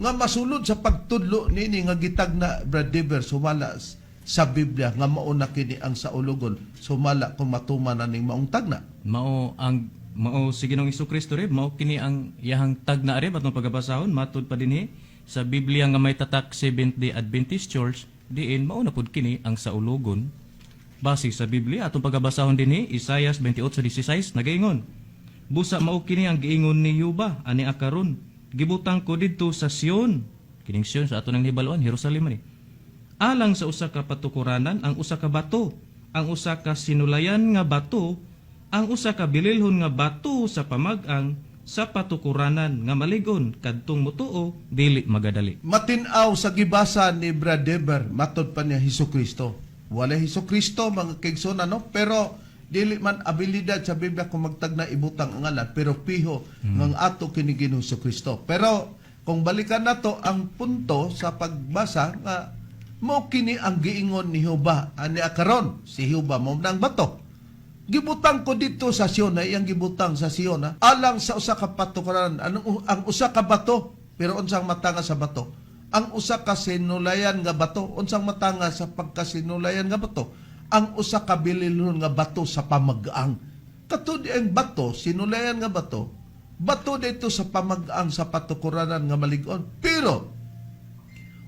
nga masulod sa pagtudlo nini nga gitagna, Brad Dever, sumala sa Biblia nga mauna kini ang saulogon sumala kung matuman na ning maong tagna? Mao ang mao si Ginoong Kristo rib, mao kini ang iyahang tagna rib atong pagabasahon matud pa dinhi sa Biblia nga may tatak Seventh Day Adventist Church, diin mao na pud kini ang saulogon base sa Biblia. Atong pagabasahon dinhi Isaias 28:16, nagaingon, "Busa mao kini ang giingon ni Yuba ani akaron, gibutang ko didto sa Sion." Kining Sion sa ato nang hibaluan, Jerusalem man ni, "alang sa usa ka patukuranan ang usa ka bato, ang usa ka sinulayan nga bato, ang usa ka bililhon nga bato sa pamag-ang sa patukuranan nga maligon kadtong mutuo dili magadali." Matin-aw sa gibasa ni Brad Dever, matod pa niya Hesus Kristo. Wala Hesus Kristo, mga kaigsoon, ano, pero dili man abilidad sa Biblia kung magtagna ibutang ang ngalan, pero piho ng ato kini Ginoong Hesus Kristo. Pero kung balikan nato ang punto sa pagbasa nga mo kini ang giingon ni Jehova ani akaron, si Jehova mo nang bato. Gibutang ko dito sa Sion na iyang gibutang sa Sion ha, alang sa usa ka patukaran anong ang usa ka bato, pero unsang matanga sa bato? Ang usa ka sinulayan nga bato. Unsang matanga sa pagkasinulayan nga bato? Ang usa ka bililhon nga bato sa pamag-ang. Kato di ang bato, sinulayan nga bato, bato dito sa pamag-ang sa patukuranan nga malig-on. Pero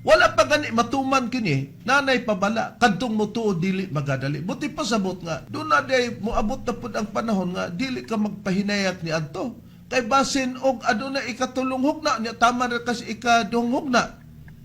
wala pa gani matuman kini, nanay pabala, kadtong mutuo dili magadali. Buti pa sabot nga, doon na day, moabot na pud ang panahon nga, dili ka magpahinayak ni adto. Kay basin og aduna ikatulong hugna, niya tama ra kasi ikaduhong hugna.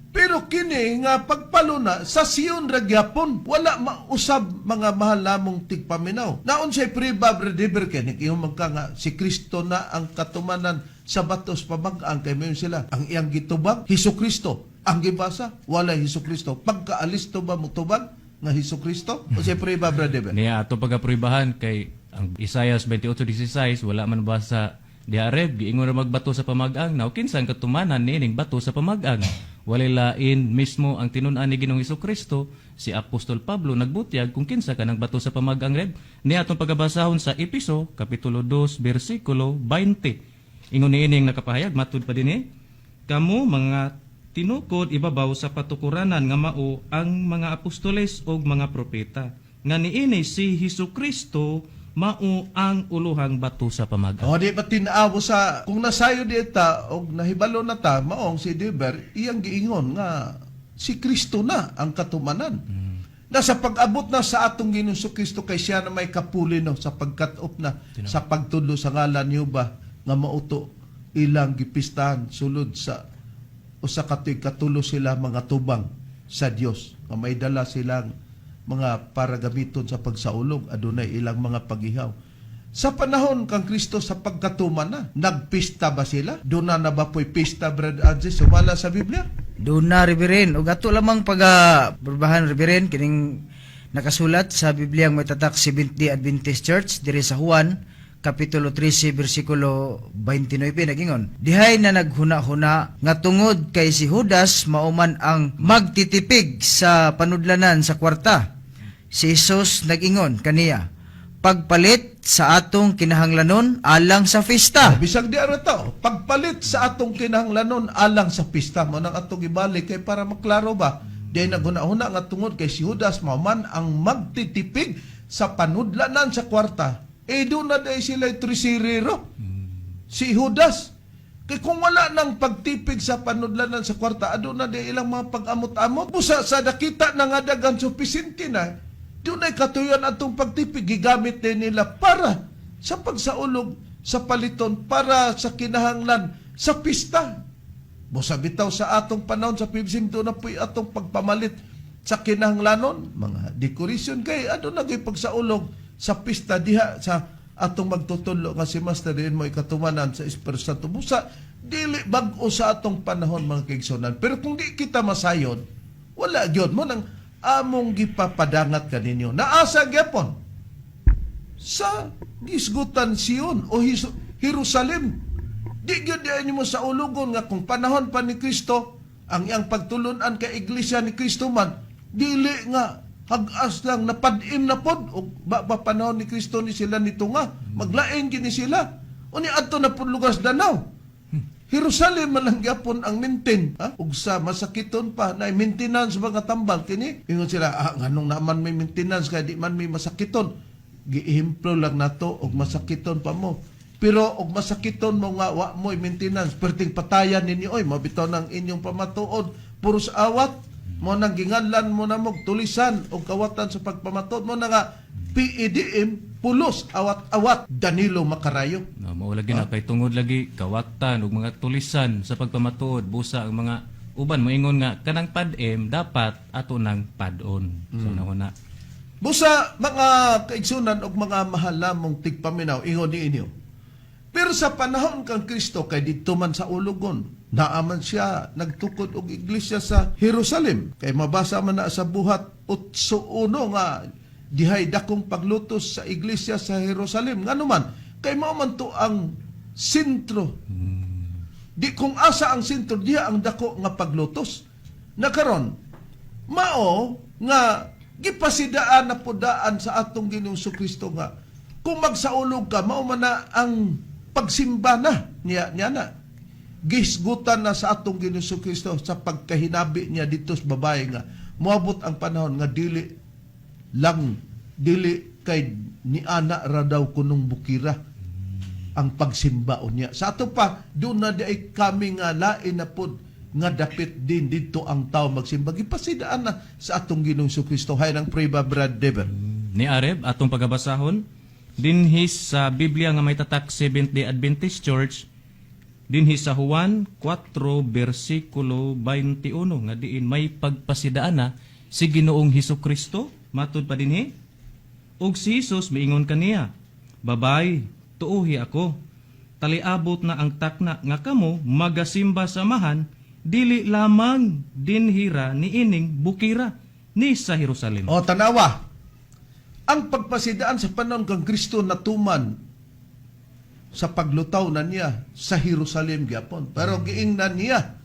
Pero kini nga pagpaluna sa Sion ra gyapon, wala mausab, mga mahal namong tigpaminaw. Naon say priba, Brother Kenny, iyong magka nga si Kristo na ang katumanan sa batos pamag-ang, kay mayon sila ang iyang gitubag Hesus Kristo. Ang gibasa wala Hesus Kristo. Pagkaalis to ba mutubag nga Hesus Kristo? O say priba, Brother? Niya ato pagaprobahan kay ang Isaias 28:16 wala man basa diha reb, giingon ra magbato sa pamag-ang. Now kinsa ang katumanan niining bato sa pamag-ang? Walay lain mismo ang tinun-an ni Ginoong Kristo. Si Apostol Pablo nagbutyag kung kinsa kanang bato sa pamag-ang reb. Niya atong pagabasahon sa Episo kapitulo 2 bersikulo 20. Ingon niining nakapahayag matud pa dinhi, "Kamo mga tinukod ibabaw sa patukuranan nga mao ang mga apostoles ug mga propeta, nga niini si Hesus Kristo mao ang uluhang bato sa pamag-ang." O di ba tin-aw sa kung nasayo di ta og nahibalo na ta maong si Deber iyang giingon nga si Kristo na ang katumanan. Na sa pag-abot na sa atong Ginoong Kristo, kay siya na may kapuli no sa pagkat-op na sa pagtudlo sa ngalan niyo ba nga mauto ilang gipistahan sulod sa usa ka tuig katulo sila mga tubang sa Dios nga may dala silang mga para gamiton sa pagsaulog, adunay ilang mga paghihaw. Sa panahon kang Kristo sa pagkatuman na, nagpista ba sila? Doon na na ba po'y pista, Brad Adje, sumala sa Biblia? Doon na, Reverend. Ug ato lamang pag burbahan, Reverend, kining nakasulat sa Biblia ang may tatak Seventh-day Adventist Church diri sa Juan kapitulo 13 bersikulo 29, nagingon, "Dihay na naghuna-huna nga tungod kay si Judas mauman ang magtitipig sa panudlanan sa kwarta, si Jesus nag-ingon kaniya, 'Pagpalit sa atong kinahanglanon alang sa fiesta.'" Bisag di ara tao, pagpalit sa atong kinahanglanon alang sa pista, mo nang atong ibalik kay para maklaro ba. Di naghuna-huna nga tungod kay si Judas mauman ang magtitipig sa panudlanan sa kwarta. Eh doon na dahil sila trisirero. Si Judas. Kay kung wala nang pagtipig sa panudlanan sa kwarta, aduna di ilang mga pag-amot-amot. Busa sa nakita na nga dagan supisinte na, doon ay katuyan atong pagtipig, gigamit din nila para sa pagsaulog sa paliton, para sa kinahanglan sa pista. Busa bitaw sa atong panahon sa PBSM, doon na po'y atong pagpamalit sa kinahanglanon, mga decoration kay ano na pagsaulog sa pista diha sa atong magtutudlo nga si Master diin mo ikatumanan sa Espiritu Santo. Busa dili bag-o sa atong panahon, mga kaigsunan. Pero kung di kita masayod, wala gyud mo nang among gipapadangat kaninyo. Naasa gyapon sa gisgutan Sion o Jerusalem. Di gyud diay nimo sa ulugon nga kung panahon pa ni Kristo ang iyang pagtulunan kay Iglesia ni Kristo man dili nga hagas lang napad-im na pod og ba panahon ni Kristo ni sila nito nga maglain gini sila uni adto na pod lugar sa Danau. Jerusalem man lang gyapon ang maintain, ha? Ug sa masakiton pa na maintenance mga tambal kini ingon sila, ah, nganong naman may maintenance kay di man may masakiton. Giehemplo lang nato og masakiton pa mo, pero og masakiton mo nga wa mo'y maintenance, perting patayan ninyo oy, mabitaw ng inyong pamatuod puros awat mo nang ginganlan mo na mo tulisan og kawatan sa pagpamatuod mo na nga PEDM, pulos awat-awat Danilo Macarayo. No, mao lagi na kay tungod lagi kawatan ug mga tulisan sa pagpamatuod, busa ang mga uban moingon nga kanang pad-M dapat ato nang pad-on. So na. Busa mga kaigsunan og mga mahalamong tigpaminaw, ingon ni inyo. Pero sa panahon kang Kristo kay didto man sa ulugon, naaman siya nagtukod og iglesia sa Jerusalem. Kay mabasa man na sa Buhat 8:1 nga dihay dakong paglutos sa iglesia sa Jerusalem. Ngano man kay mao man to ang sentro. Di kung asa ang sentro diha ang dako nga paglutos. Nakaron mao nga gipasidaan na pudaan sa atong Ginoong Kristo nga kung magsaulog ka mao man na ang pagsimba na niya niya na gisgutan na sa atong Ginoong Kristo sa pagkahinabi niya dito sa babae nga moabot ang panahon nga dili lang dili kay ni ana ra daw kunong bukira ang pagsimba unya. Sa ato pa, doon na di ay kami nga lain na pod nga dapit din dito ang tao magsimba. Gipasidaan na sa atong Ginoong Kristo. Hay ng prueba, Brad Dever. Ni Areb atong pagabasahon dinhi sa Biblia nga may tatak Seventh Day Adventist Church, dinhi sa Juan 4 bersikulo 21 nga diin may pagpasidaan na si Ginoong Hesus Kristo. Matud pa dinhi, ug si Jesus miingon kaniya, "Babay, tuuhi ako, taliabot na ang takna nga kamo magasimba sa Amahan dili lamang dinhira niining bukira ni sa Jerusalem." O tanawa, ang pagpasidaan sa panahon kang Kristo natuman sa paglutaw na niya sa Jerusalem gyapon. Pero giingnan niya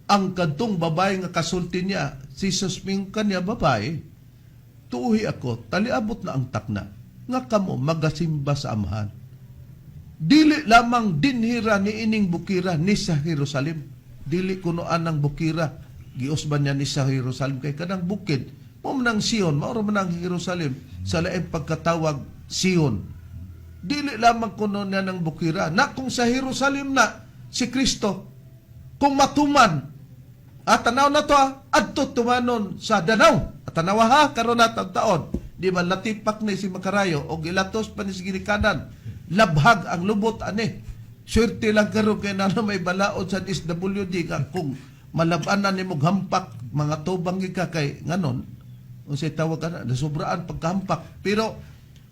ang kadtong babae nga kasulti niya, si Jesus ming kanya, "Babae, tuuhi ako, taliabot na ang takna nga kamo magasimba sa Amahan. Dili lamang dinhira ni ining bukira ni sa Jerusalem." Dili kuno anang bukira giusban niya ni sa Jerusalem kay kanang bukid mo man ang Sion, mao ra man ang Jerusalem sa laing pagkatawag Sion. Dili lamang kuno niya ng bukira na kung sa Jerusalem na si Kristo kung matuman at tanaw na to ah, adto tumanon sa Danaw. At tanawa ha, karon na taon. Di ba latipak ni si Makarayo o gilatos pa ni si ginikanan. Labhag ang lubot ani. Swerte lang karon kay nana may balaod sa DSWD nga kung malabanan nimo hampak mga tubang ka kay nganon unsay tawag kana nasubraan pagkahampak, pero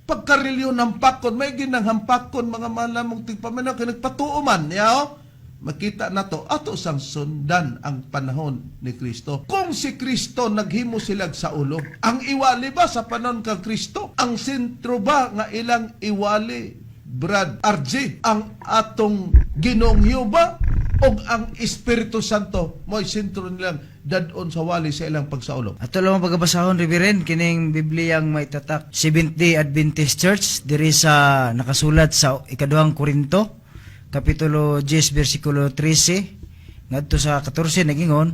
pagkarilyo ng hampakon may ginang hampakon, mga malamong tigpaminaw, kay nagpatuo man niya. Makita na to ato sang sundan ang panahon ni Kristo. Kung si Kristo naghimo silag sa ulo, ang iwali ba sa panahon kang Kristo, ang sentro ba nga ilang iwali, Brad RJ, ang atong Ginoong ba o ang Espiritu Santo mo'y sentro nilang dadon sa wali sa ilang pagsaulog? Ato lamang pagabasahon, Reverend, kining Bibliyang may tatak Seventh Day Adventist Church diri sa nakasulat sa ikaduhang Korinto kapitulo 10 bersikulo 13 ngadto sa 14, nagingon,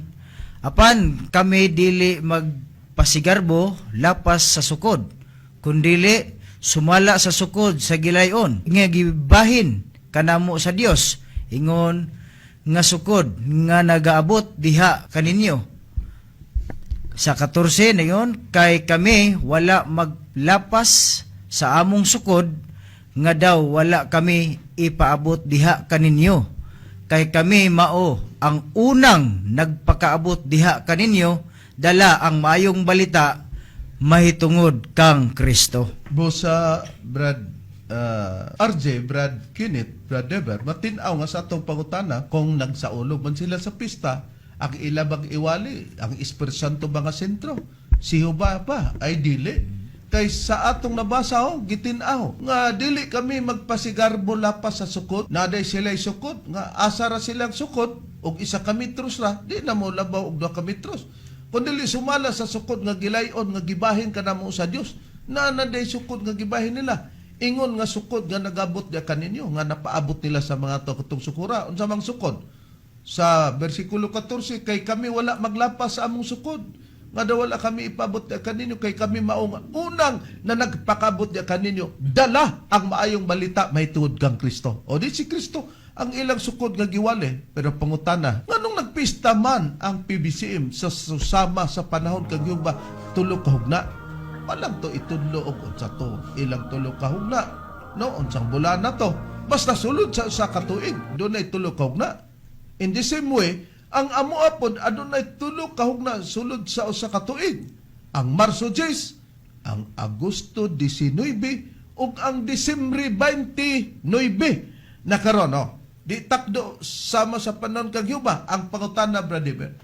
"Apan kami dili magpasigarbo lapas sa sukod, kundili sumala sa sukod sa gilayon nga gibahin kanamo sa Dios, ingon nga sukod nga nagaabot diha kaninyo." Sa 14 na yun, "Kay kami wala maglapas sa among sukod nga daw wala kami ipaabot diha kaninyo. Kay kami mao ang unang nagpakaabot diha kaninyo dala ang maayong balita mahitungod kang Kristo." Busa, Brad RJ, Brad Kenneth, Brad Dever, matinaw nga sa atong pangutana kung nagsaulog man sila sa pista, ang ilabang iwali, ang Espiritu Santo ba nga sentro? Si Huba pa ay dili. Kay sa atong nabasa oh, gitin-aw nga dili kami magpasigarbo lapas sa sukot. Naday sila'y sukot nga asa ra silang sukot og isa ka metros ra, di na mo labaw og 2 ka metros. Kung dili sumala sa sukod nga gilayon nga gibahin kanamo sa Dios, na naday sukod nga gibahin nila. Ingon nga sukod nga nagabot diya kaninyo nga napaabot nila sa mga to katong sukura. Unsa mang sukod? Sa bersikulo 14, kay kami wala maglapas sa among sukod nga daw wala kami ipabot diya kaninyo, kay kami mao nga unang na nagpakabot diya kaninyo, dala ang maayong balita mahitungod kang Kristo. O di si Kristo ang ilang sukod nga giwali. Pero pangutana, nganong nagpista man ang PBCM sa susama sa panahon kag ba tulo ka hugna? Walang to itudlo og unsa to ilang tulo ka hugna, no? Unsang bulan na to, basta sulod sa usa ka tuig dunay tulo ka hugna. In the same way, ang amo apod adunay tulo ka hugna sulod sa usa ka tuig. Ang Marso 10, ang Agosto 19 ug ang Disyembre 29. Na karon, no? Di takdo sama sa panahon kag yuba ang pangutana, Brother.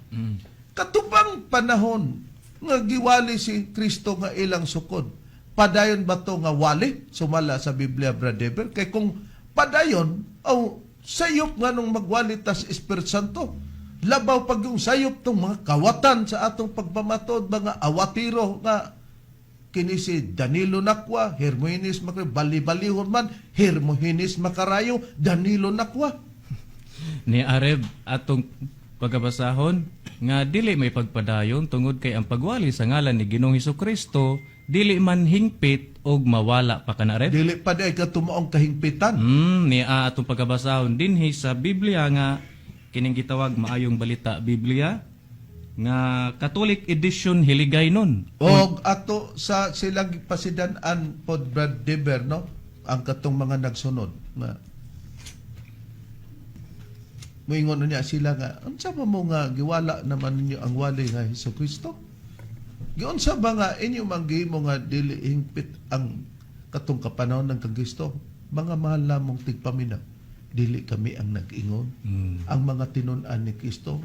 Katubang panahon nga giwali si Kristo nga ilang sukod, padayon ba to nga wali sumala sa Biblia, Brother? Kay kung padayon, aw sayop nga nung magwali tas Espiritu Santo. Labaw pag yung sayop tong mga kawatan sa atong pagpamatod, mga awatiro nga kini si Danilo Nakwa, Hermogenes Makarayo, bali-balihon man, Hermogenes Makarayo, Danilo Nakwa. Ni Areb atong pagabasahon nga dili may pagpadayon tungod kay ang pagwali sa ngalan ni Ginoong Hesukristo dili man hingpit og mawala pa kana, Reb. Dili pa di ay katumaong kahingpitan. Ni atong pagabasahon dinhi sa Biblia nga kining gitawag Maayong Balita Biblia nga Catholic edition Hiligay nun. Og ato sa silang pasidan-an pod, Brad Deber, no? Ang katong mga nagsunod nga moingon niya sila nga unsa ba mo nga giwala naman ninyo ang wali nga Hesus Kristo? Giunsa ba nga inyo man gihimo nga dili hingpit ang katong kapanahon ng kang Kristo? Mga mahal namong tigpaminaw, dili kami ang nag-ingon. Ang mga tinun-an ni Kristo.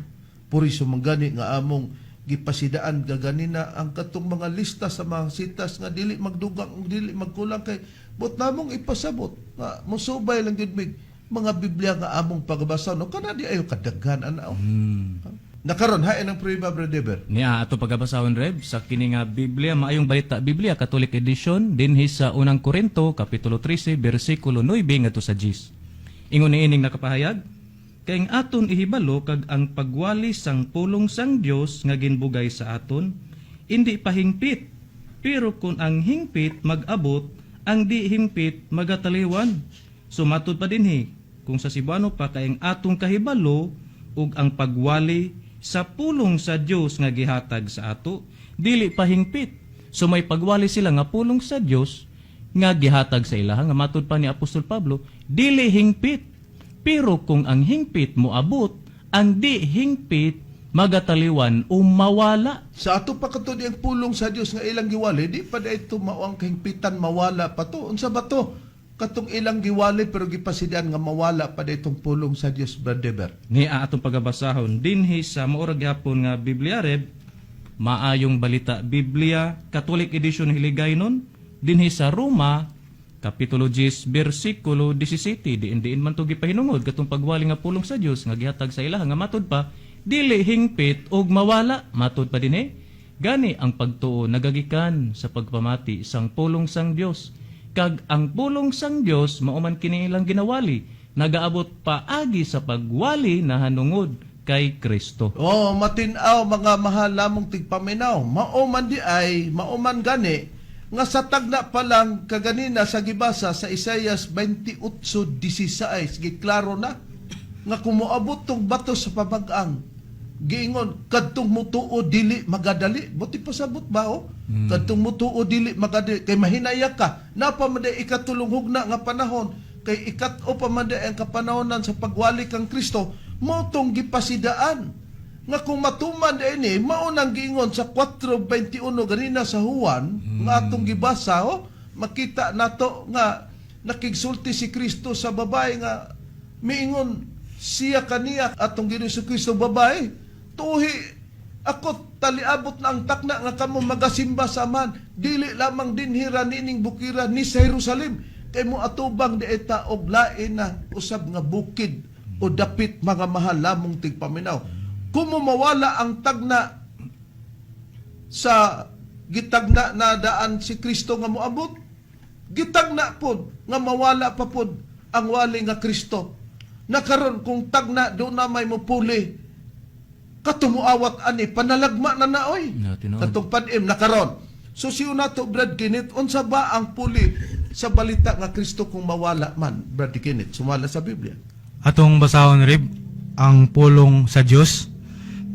Puri sumanggani nga among gipasidaan gaganina ang katong mga lista sa mga sitas nga dili magdugang ug dili magkulang, kay but namong ipasabot nga mosubay lang gyud mig mga Biblia nga among pagbasa, no? Kana di ayo kadaghan ana, oh. Nakaron hain ang prueba, Brother Deber. Niya ato pagabasahon, Reb, sa kini nga Biblia Maayong Balita Biblia Catholic edition dinhi sa Unang Korinto kapitulo 13 bersikulo 9 ngadto sa 10. Ingon ni ining nakapahayag, kay ang aton ihibalo kag ang pagwali sang pulong sang Dios nga ginbugay sa aton indi pahingpit, pero kung ang hingpit mag-abot, ang di hingpit magataliwan. Sumatod pa dinhi kung sa Cebuano pa, kay ang atong kahibalo ug ang pagwali sa pulong sa Dios nga gihatag sa ato dili pahingpit. So may pagwali sila nga pulong sa Dios nga gihatag sa ilaha nga matud pa ni Apostol Pablo dili hingpit, pero kung ang hingpit moabot, ang di hingpit magataliwan o mawala. Sa ato pa kato ang pulong sa Dios nga ilang giwali, di pa ito mao ang kahingpitan, mawala pa to. Unsa ba to? Katong ilang giwali pero gipasidaan nga mawala pa itong pulong sa Dios, Brother Deber. Ni atong pagabasahon dinhi sa maura gihapon nga Biblia, Reb, Maayong Balita Biblia Catholic edition Hiligaynon, dinhi sa Roma kapitulo 10 bersikulo 17, diin diin man to gipahinungod katong pagwali nga pulong sa Dios nga gihatag sa ilaha nga matud pa dili hingpit og mawala. Matud pa dinhi, gani ang pagtuo nagagikan sa pagpamati sang pulong sang Dios, kag ang pulong sang Dios mao man kini ilang ginawali nagaabot paagi sa pagwali nahanungod kay Kristo. Oh, matinaw mga mahal lamong tigpaminaw. Mao man di ay, mao man gani nga sa tagna pa lang kaganina sa gibasa sa Isaias 28:16, giklaro na nga kumuabot tong bato sa pabag-ang, giingon kadtong mutuo dili magadali. Buti pasabot ba, oh? Kadtong mutuo dili magadali kay mahinaya ka napa man di ikatulong hugna nga panahon, kay ikat-o pa man di ang kapanahonan sa pagwali kang Kristo. Mao tong gipasidaan nga kung matuman ini, mao nang giingon sa 4:21 ganina sa Juan nga atong gibasa, oh, makita nato nga Nakigsulti si Kristo sa babae nga miingon siya kaniya atong Ginoo Kristo, "Babae, tuhi ako, taliabot na ang takna nga kamo magasimba sa Amahan dili lamang dinhira nining bukira ni sa Jerusalem, kay mo atubang di eta og lain na usab nga bukid o dapit." Mga mahal lamong tigpaminaw, kung mo mawala ang tagna sa gitagna na daan si Kristo nga moabot, gitagna pod nga mawala pa pod ang wali nga Kristo. Na karon kung tagna do na may mupuli katumuawat ani, panalagma na naoy. Na, tinuod. Katong padim na karon. So siyo na to, Brad Kenneth, unsa ba ang puli sa balita nga Kristo kung mawala man, Brad Kenneth, sumala sa Biblia? Atong basahon, Rib, ang pulong sa Dios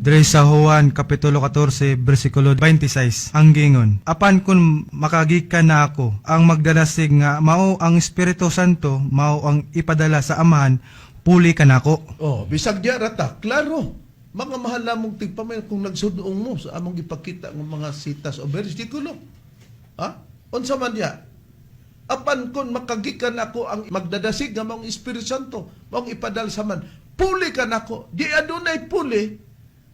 diri sa Juan kapitulo 14 bersikulo 26. Ang gingon, "Apan kun makagikan na ako, ang magdalasig nga mao ang Espiritu Santo, mao ang ipadala sa Amahan, puli kanako." Oh, bisag diya rata, klaro. Mga mahal namong tigpamay, kung nagsudong mo sa among gipakita ng mga sitas o bersikulo. Ha? Unsa man diya? "Apan kon makagikan ako, ang magdadasig nga maong Espiritu Santo, maong ipadal sa man, puli ka nako." Di adunay puli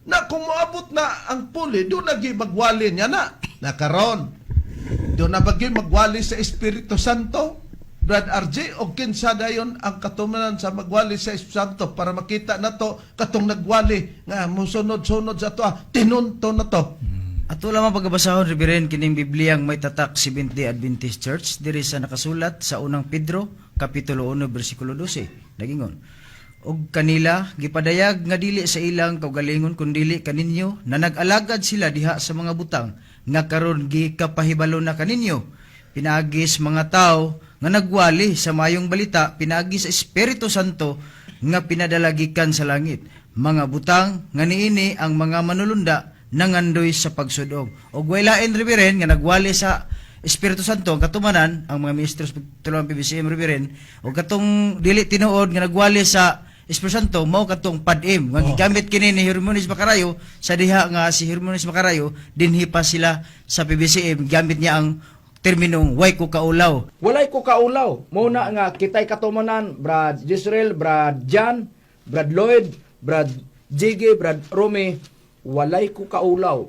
na kung moabot na ang puli, do na gi magwali niya na. Nakaron. Do na ba gi magwali sa Espiritu Santo? Brad RJ, o kinsa dayon ang katumanan sa magwali sa Espiritu Santo para makita na to katong nagwali nga musunod-sunod sa to, tinunto na to? Ato lamang pagkabasahon, Reverend, kining Bibliyang may tatak Seventh-day Adventist Church diri sa nakasulat sa Unang Pedro kapitulo 1 bersikulo 12. Nagingon, "Og kanila gipadayag nga dili sa ilang kaugalingon kundili kaninyo na nag-alagad sila diha sa mga butang nga karon gikapahibalo na kaninyo pinaagi sa mga tao nga nagwali sa mayong balita pinaagi sa Espiritu Santo nga pinadala gikan sa langit, mga butang nga niini ang mga manulunda nangandoy sa pagsudong." Og way lain, Reverend, nga nagwali sa Espiritu Santo ang katumanan ang mga ministros tulong PBCM, Reverend, og katong dili tinuod nga nagwali sa Espiritu Santo mao katong PADM nga gigamit kini ni Hermones Macarayo sa diha nga si Hermones Macarayo dinhi pa sila sa PBCM, gamit niya ang terminong "way ko kaulaw." Walay ko kaulaw. Muna nga kitay katumanan, Brad Jisrael, Brad Jan, Brad Lloyd, Brad Jiggy, Brad Romy, walay ko kaulaw.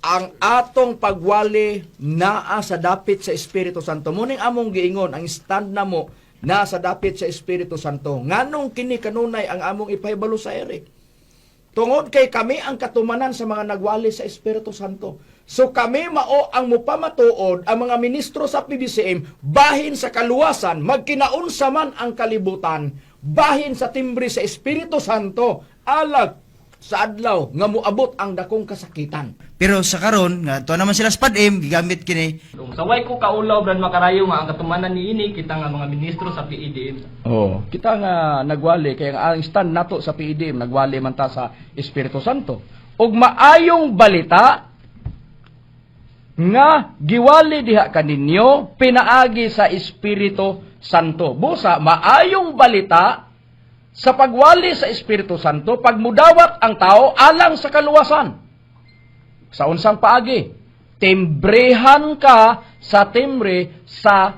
Ang atong pagwali naa sa dapit sa Espiritu Santo. Muning among giingon, ang stand na mo naa sa dapit sa Espiritu Santo. Nganong kini kanunay ang among ipahibalo sa ere? Tungod kay kami ang katumanan sa mga nagwali sa Espiritu Santo. So kami mao ang mupamatuod, ang mga ministro sa PBCM, bahin sa kaluwasan, magkinaunsa man ang kalibutan, bahin sa timbre sa Espiritu Santo, alag sa adlaw nga moabot ang dakong kasakitan. Pero sa karon nga tuwa naman sila sa PADM, gigamit kini. Sa way ko kaulaw, Brad Makarayo, nga ang katumanan niini kita nga mga ministro sa PEDM. Oh, kita nga nagwali kay ang stand nato sa PEDM, nagwali man ta sa Espiritu Santo. Ug maayong balita nga giwali diha kaninyo pinaagi sa Espiritu Santo. Busa maayong balita sa pagwali sa Espiritu Santo, pagmudawat ang tao alang sa kaluwasan. Sa unsang paagi? Timbrehan ka sa timbre sa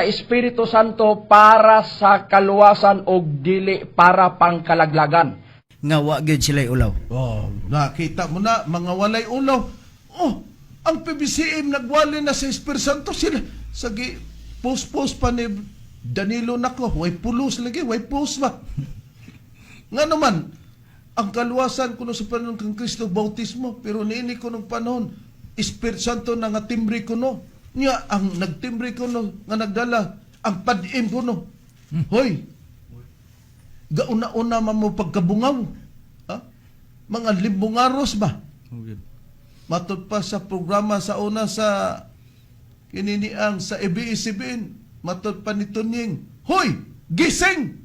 Espiritu Santo para sa kaluwasan o dili para pangkalaglagan. Nga wa gyud sila ulaw. Oh, nakita mo na, mga walay ulaw. Oh, ang PBCM nagwali na sa Espiritu Santo sila. Sagi, post-post pa ni Danilo nako, way pulos lagi, way post ba? Nga naman, ang kaluwasan kuno sa panahon kang Kristo, bautismo, pero niini ko nung panahon, Espiritu Santo na nga timbre kuno. Nya ang nagtimbre kuno nga nagdala ang padim kuno. Hoy, gauna-una man mo pagkabungaw. Ha? Mga limbungaros ba? Matod pa sa programa sa una sa kininiang sa ABS-CBN, matod pa ni Tunying, "Hoy, gising!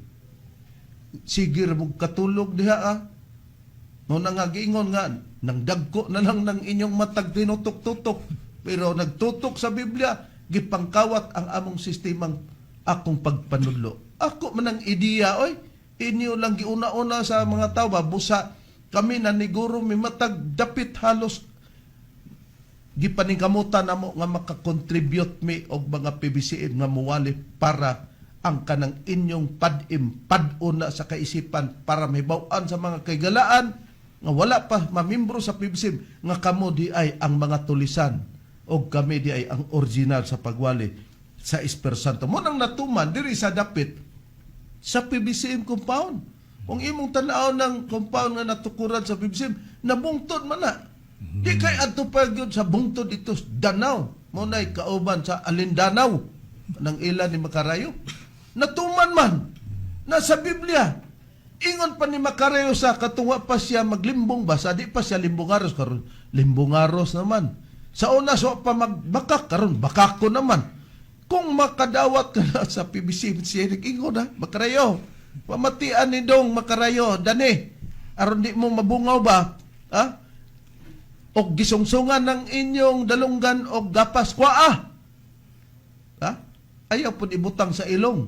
Sige ra mo katulog diha ah." Mo na nga giingon nga nang dagko na lang ng inyong matag tinutok-tutok. Pero nagtutok sa Biblia, gipangkawat ang among sistemang akong pagpanudlo. Ako man ang ideya, oy. Inyo lang giuna-una sa mga tao ba, busa kami na niguro mi matag dapit halos Gipaningkamutan namo nga makakontribute mi og mga PBCM nga muwali para ang kanang inyong padim pad-on na sa kaisipan para mahibaw-an sa mga kaigalaan nga wala pa mamimbro sa PBCM nga kamo di ay ang mga tulisan og kami di ay ang original sa pagwali sa Espiritu Santo. Mo nang natuman diri sa dapit sa PBCM compound. Kung imong tan-aw ng compound nga natukuran sa PBCM, nabungtod man na. Di kay adto pa gyud sa bungtod ito Danau. Mo nay kauban sa Alindanaw ng ila ni Makarayo. Natuman man na sa Biblia. Ingon pa ni Makarayo sa katuwa pa siya maglimbong ba sa di pa siya limbongaros karon. Limbongaros naman. Sa una so pa magbakak karon bakako naman. Kung makadawat ka na sa PBC, siya nag-ingon ha, Makarayo. Pamatian ni Dong Makarayo, dani. Aron di mo mabungaw ba? Ha? Og gisungsungan ng inyong dalunggan og gapas kwaa. Ha? Ayaw pud ibutang sa ilong.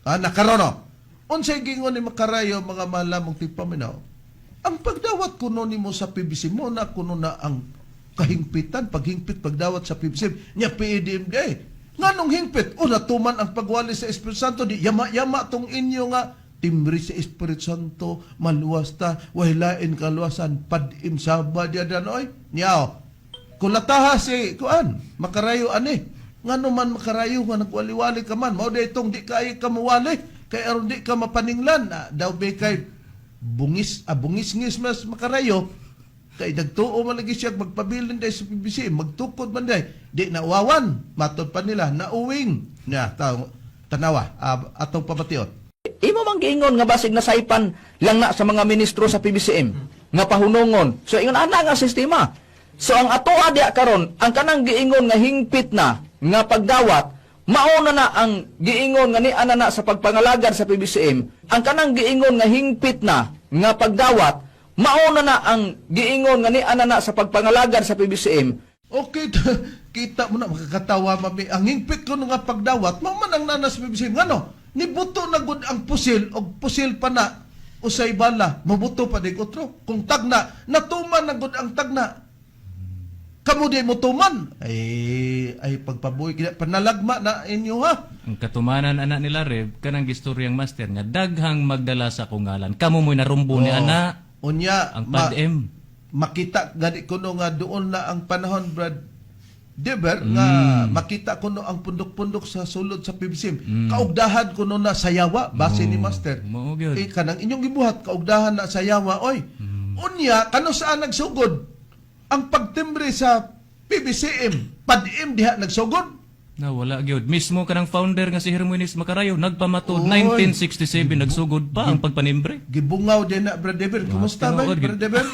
Ha, nakarono. Unsay gingon ni Makarayo mga malamong tigpaminaw? Ang pagdawat kuno nimo sa PBC mo na kuno na ang kahingpitan, paghingpit pagdawat sa PBC nya PEDMDA. Nganong hingpit? O natuman ang pagwali sa Espiritu Santo di yama-yama tong inyo nga timbre sa Espiritu Santo, maluwas ta, wahilain kaluwasan, padim saba diya danoy. Niyaw, kulataha si kuan makarayo ani ngano man makarayo nga nagwali-wali ka man mao day itong di kay ka muwali kay aron di ka mapaninglan ah, daw be kay bungis ah, bungis-ngis mas makarayo kay nagtuo man lagi siya magpabilin day sa PBC magtukod man day di nauwawan matod pa nila nauwing nya taw tanawa ah, atong pamation. Imo mang giingon nga basig nasaypan lang na sa mga ministro sa PBCM nga pahunongon. So ingon ana nga sistema. So ang atoa diya karon, ang kanang giingon nga hingpit na nga pagdawat, mauna na ang giingon nga ni ana na sa pagpangalagad sa PBCM, ang kanang giingon nga hingpit na nga pagdawat, mauna na ang giingon nga ni ana na sa pagpangalagad sa PBCM. Okay, kita mo na makakatawa mami. Ang hingpit ko nga pagdawat, mao man ang nanas PBC. Ngano? Nibuto na gud ang pusil og pusil pa na usay bala, mabuto pa dig otro. Kung tagna, natuman na gud ang tagna. Kamo di mo tuman. Ay ay pagpabuhi kina panalagma na inyo ha. Ang katumanan ana nila Rev kanang gistoryang master nga daghang magdala sa akong ngalan. Kamo mo'y narumbo ni Oo. ana Unya ang PADM. Makita gani kuno nga doon na ang panahon Brad Deber nga makita kuno ang pundok-pundok sa sulod sa PBCM. Kaugdahan kuno na sayawa base ni Master. Mao gyud. Eh kanang inyong gibuhat kaugdahan na sayawa oy. Unya kano saan nagsugod ang pagtimbre sa PBCM PADM diha nagsugod. Na wala gyud. Mismo kanang founder nga si Hermoines Macarayo nagpamatod Oy. 1967 nagsugod pa ang pagpanimbre. Gibungaw din na Brad Deber. Kumusta ba, tinuod, Brad Deber?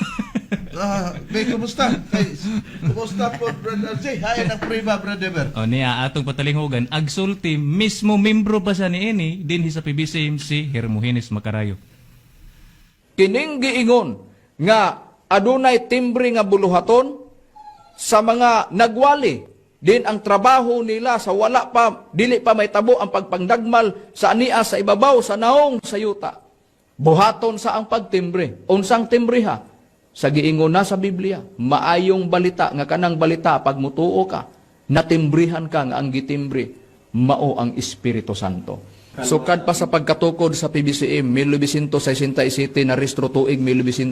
Ah, bay, kumusta? Kay, kumusta po, Brad RJ? Hay ang priba, Brad Deber. O niya atong patalinghugan agsulti mismo membro pa sa niini dinhi sa PBCM si Hermogenes Macarayo. Kining giingon nga adunay timbre nga buluhaton sa mga nagwali din ang trabaho nila sa wala pa dili pa may tabo ang pagpangdagmal sa ania sa ibabaw sa naong sa yuta. Buhaton sa ang pagtimbre. Unsang timbre ha? Sa giingon na sa Biblia, maayong balita nga kanang balita pag mutuo ka, natimbrihan ka nga ang gitimbre mao ang Espiritu Santo. Sukad pa sa pagkatukod sa PBCM 1967 na restro tuig 1971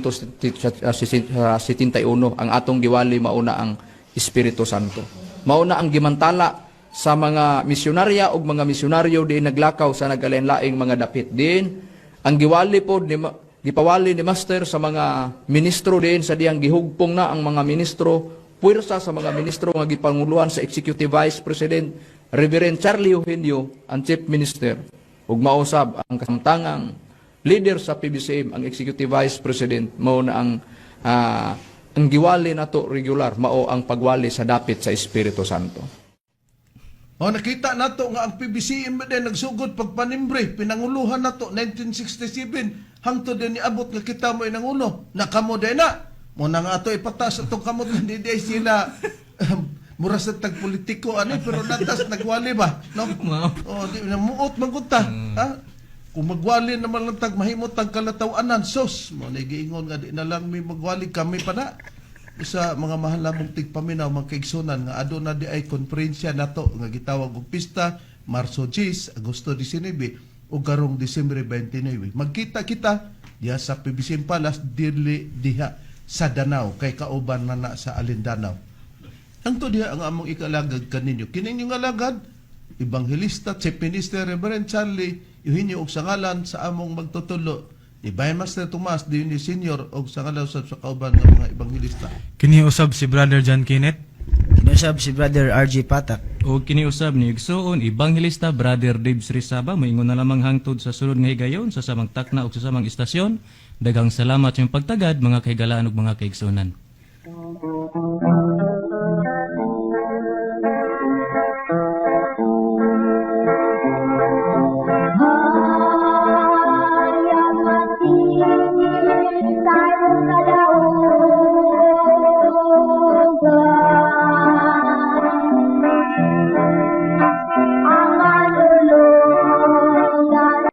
ang atong giwali mauna ang Espiritu Santo. Mauna ang gimantala sa mga misyonarya ug mga misyonaryo diin naglakaw sa nagkalain-laing mga dapit din. Ang giwali pod ni gipawali ni Master sa mga ministro din sa diyang gihugpong na ang mga ministro puwersa sa mga ministro nga gipanguluhan sa Executive Vice President Reverend Charlie Eugenio ang Chief Minister ug mausab ang kasamtangang leader sa PBCM ang Executive Vice President mao na ang ang giwali nato regular mao ang pagwali sa dapit sa Espiritu Santo. O nakita nato nga ang PBCM din nagsugod pagpanimbre, pinanguluhan nato 1967 hangtod din niabot nga kita mo nangulo. Nakamo din na. Mo na nga ato ipatas atong kamot nga di di sila mura sa tagpolitiko ani pero natas nagwali ba no? O di na muot man gud ta ha? Kung magwali naman lang tag mahimot tag kalataw-anan sos mo na giingon nga di na lang mi magwali kami pa na. Sa mga mahal namong tigpaminaw, mga kaigsunan, nga aduna di ay konferensya nato nga gitawag og pista Marso 10, Agosto 19 ug karong Disyembre 29. Magkita kita diha sa PBCM Palace dili diha sa Danao kay kauban na na sa Alindanao. Hangtod diha ang among ikalagad kaninyo. Kini inyong alagad, Ebanghelista, Chief Minister Reverend Charlie Eugenio og sa ngalan sa among magtutulo ni Bayan Master Tomas Dionisio Senior og sa ngalan usab sa kauban ng mga ebanghelista. Kini usab si Brother John Kenneth. Kinusab si Brother RJ Patak. O kiniusab ni Igsoon, Ebanghelista Brother Dave Srisaba, moingon na lamang hangtod sa sulod nga higayon sa samang takna ug sa samang istasyon. Daghang salamat sa inyong pagtagad mga kahigalaan ug mga kaigsuonan.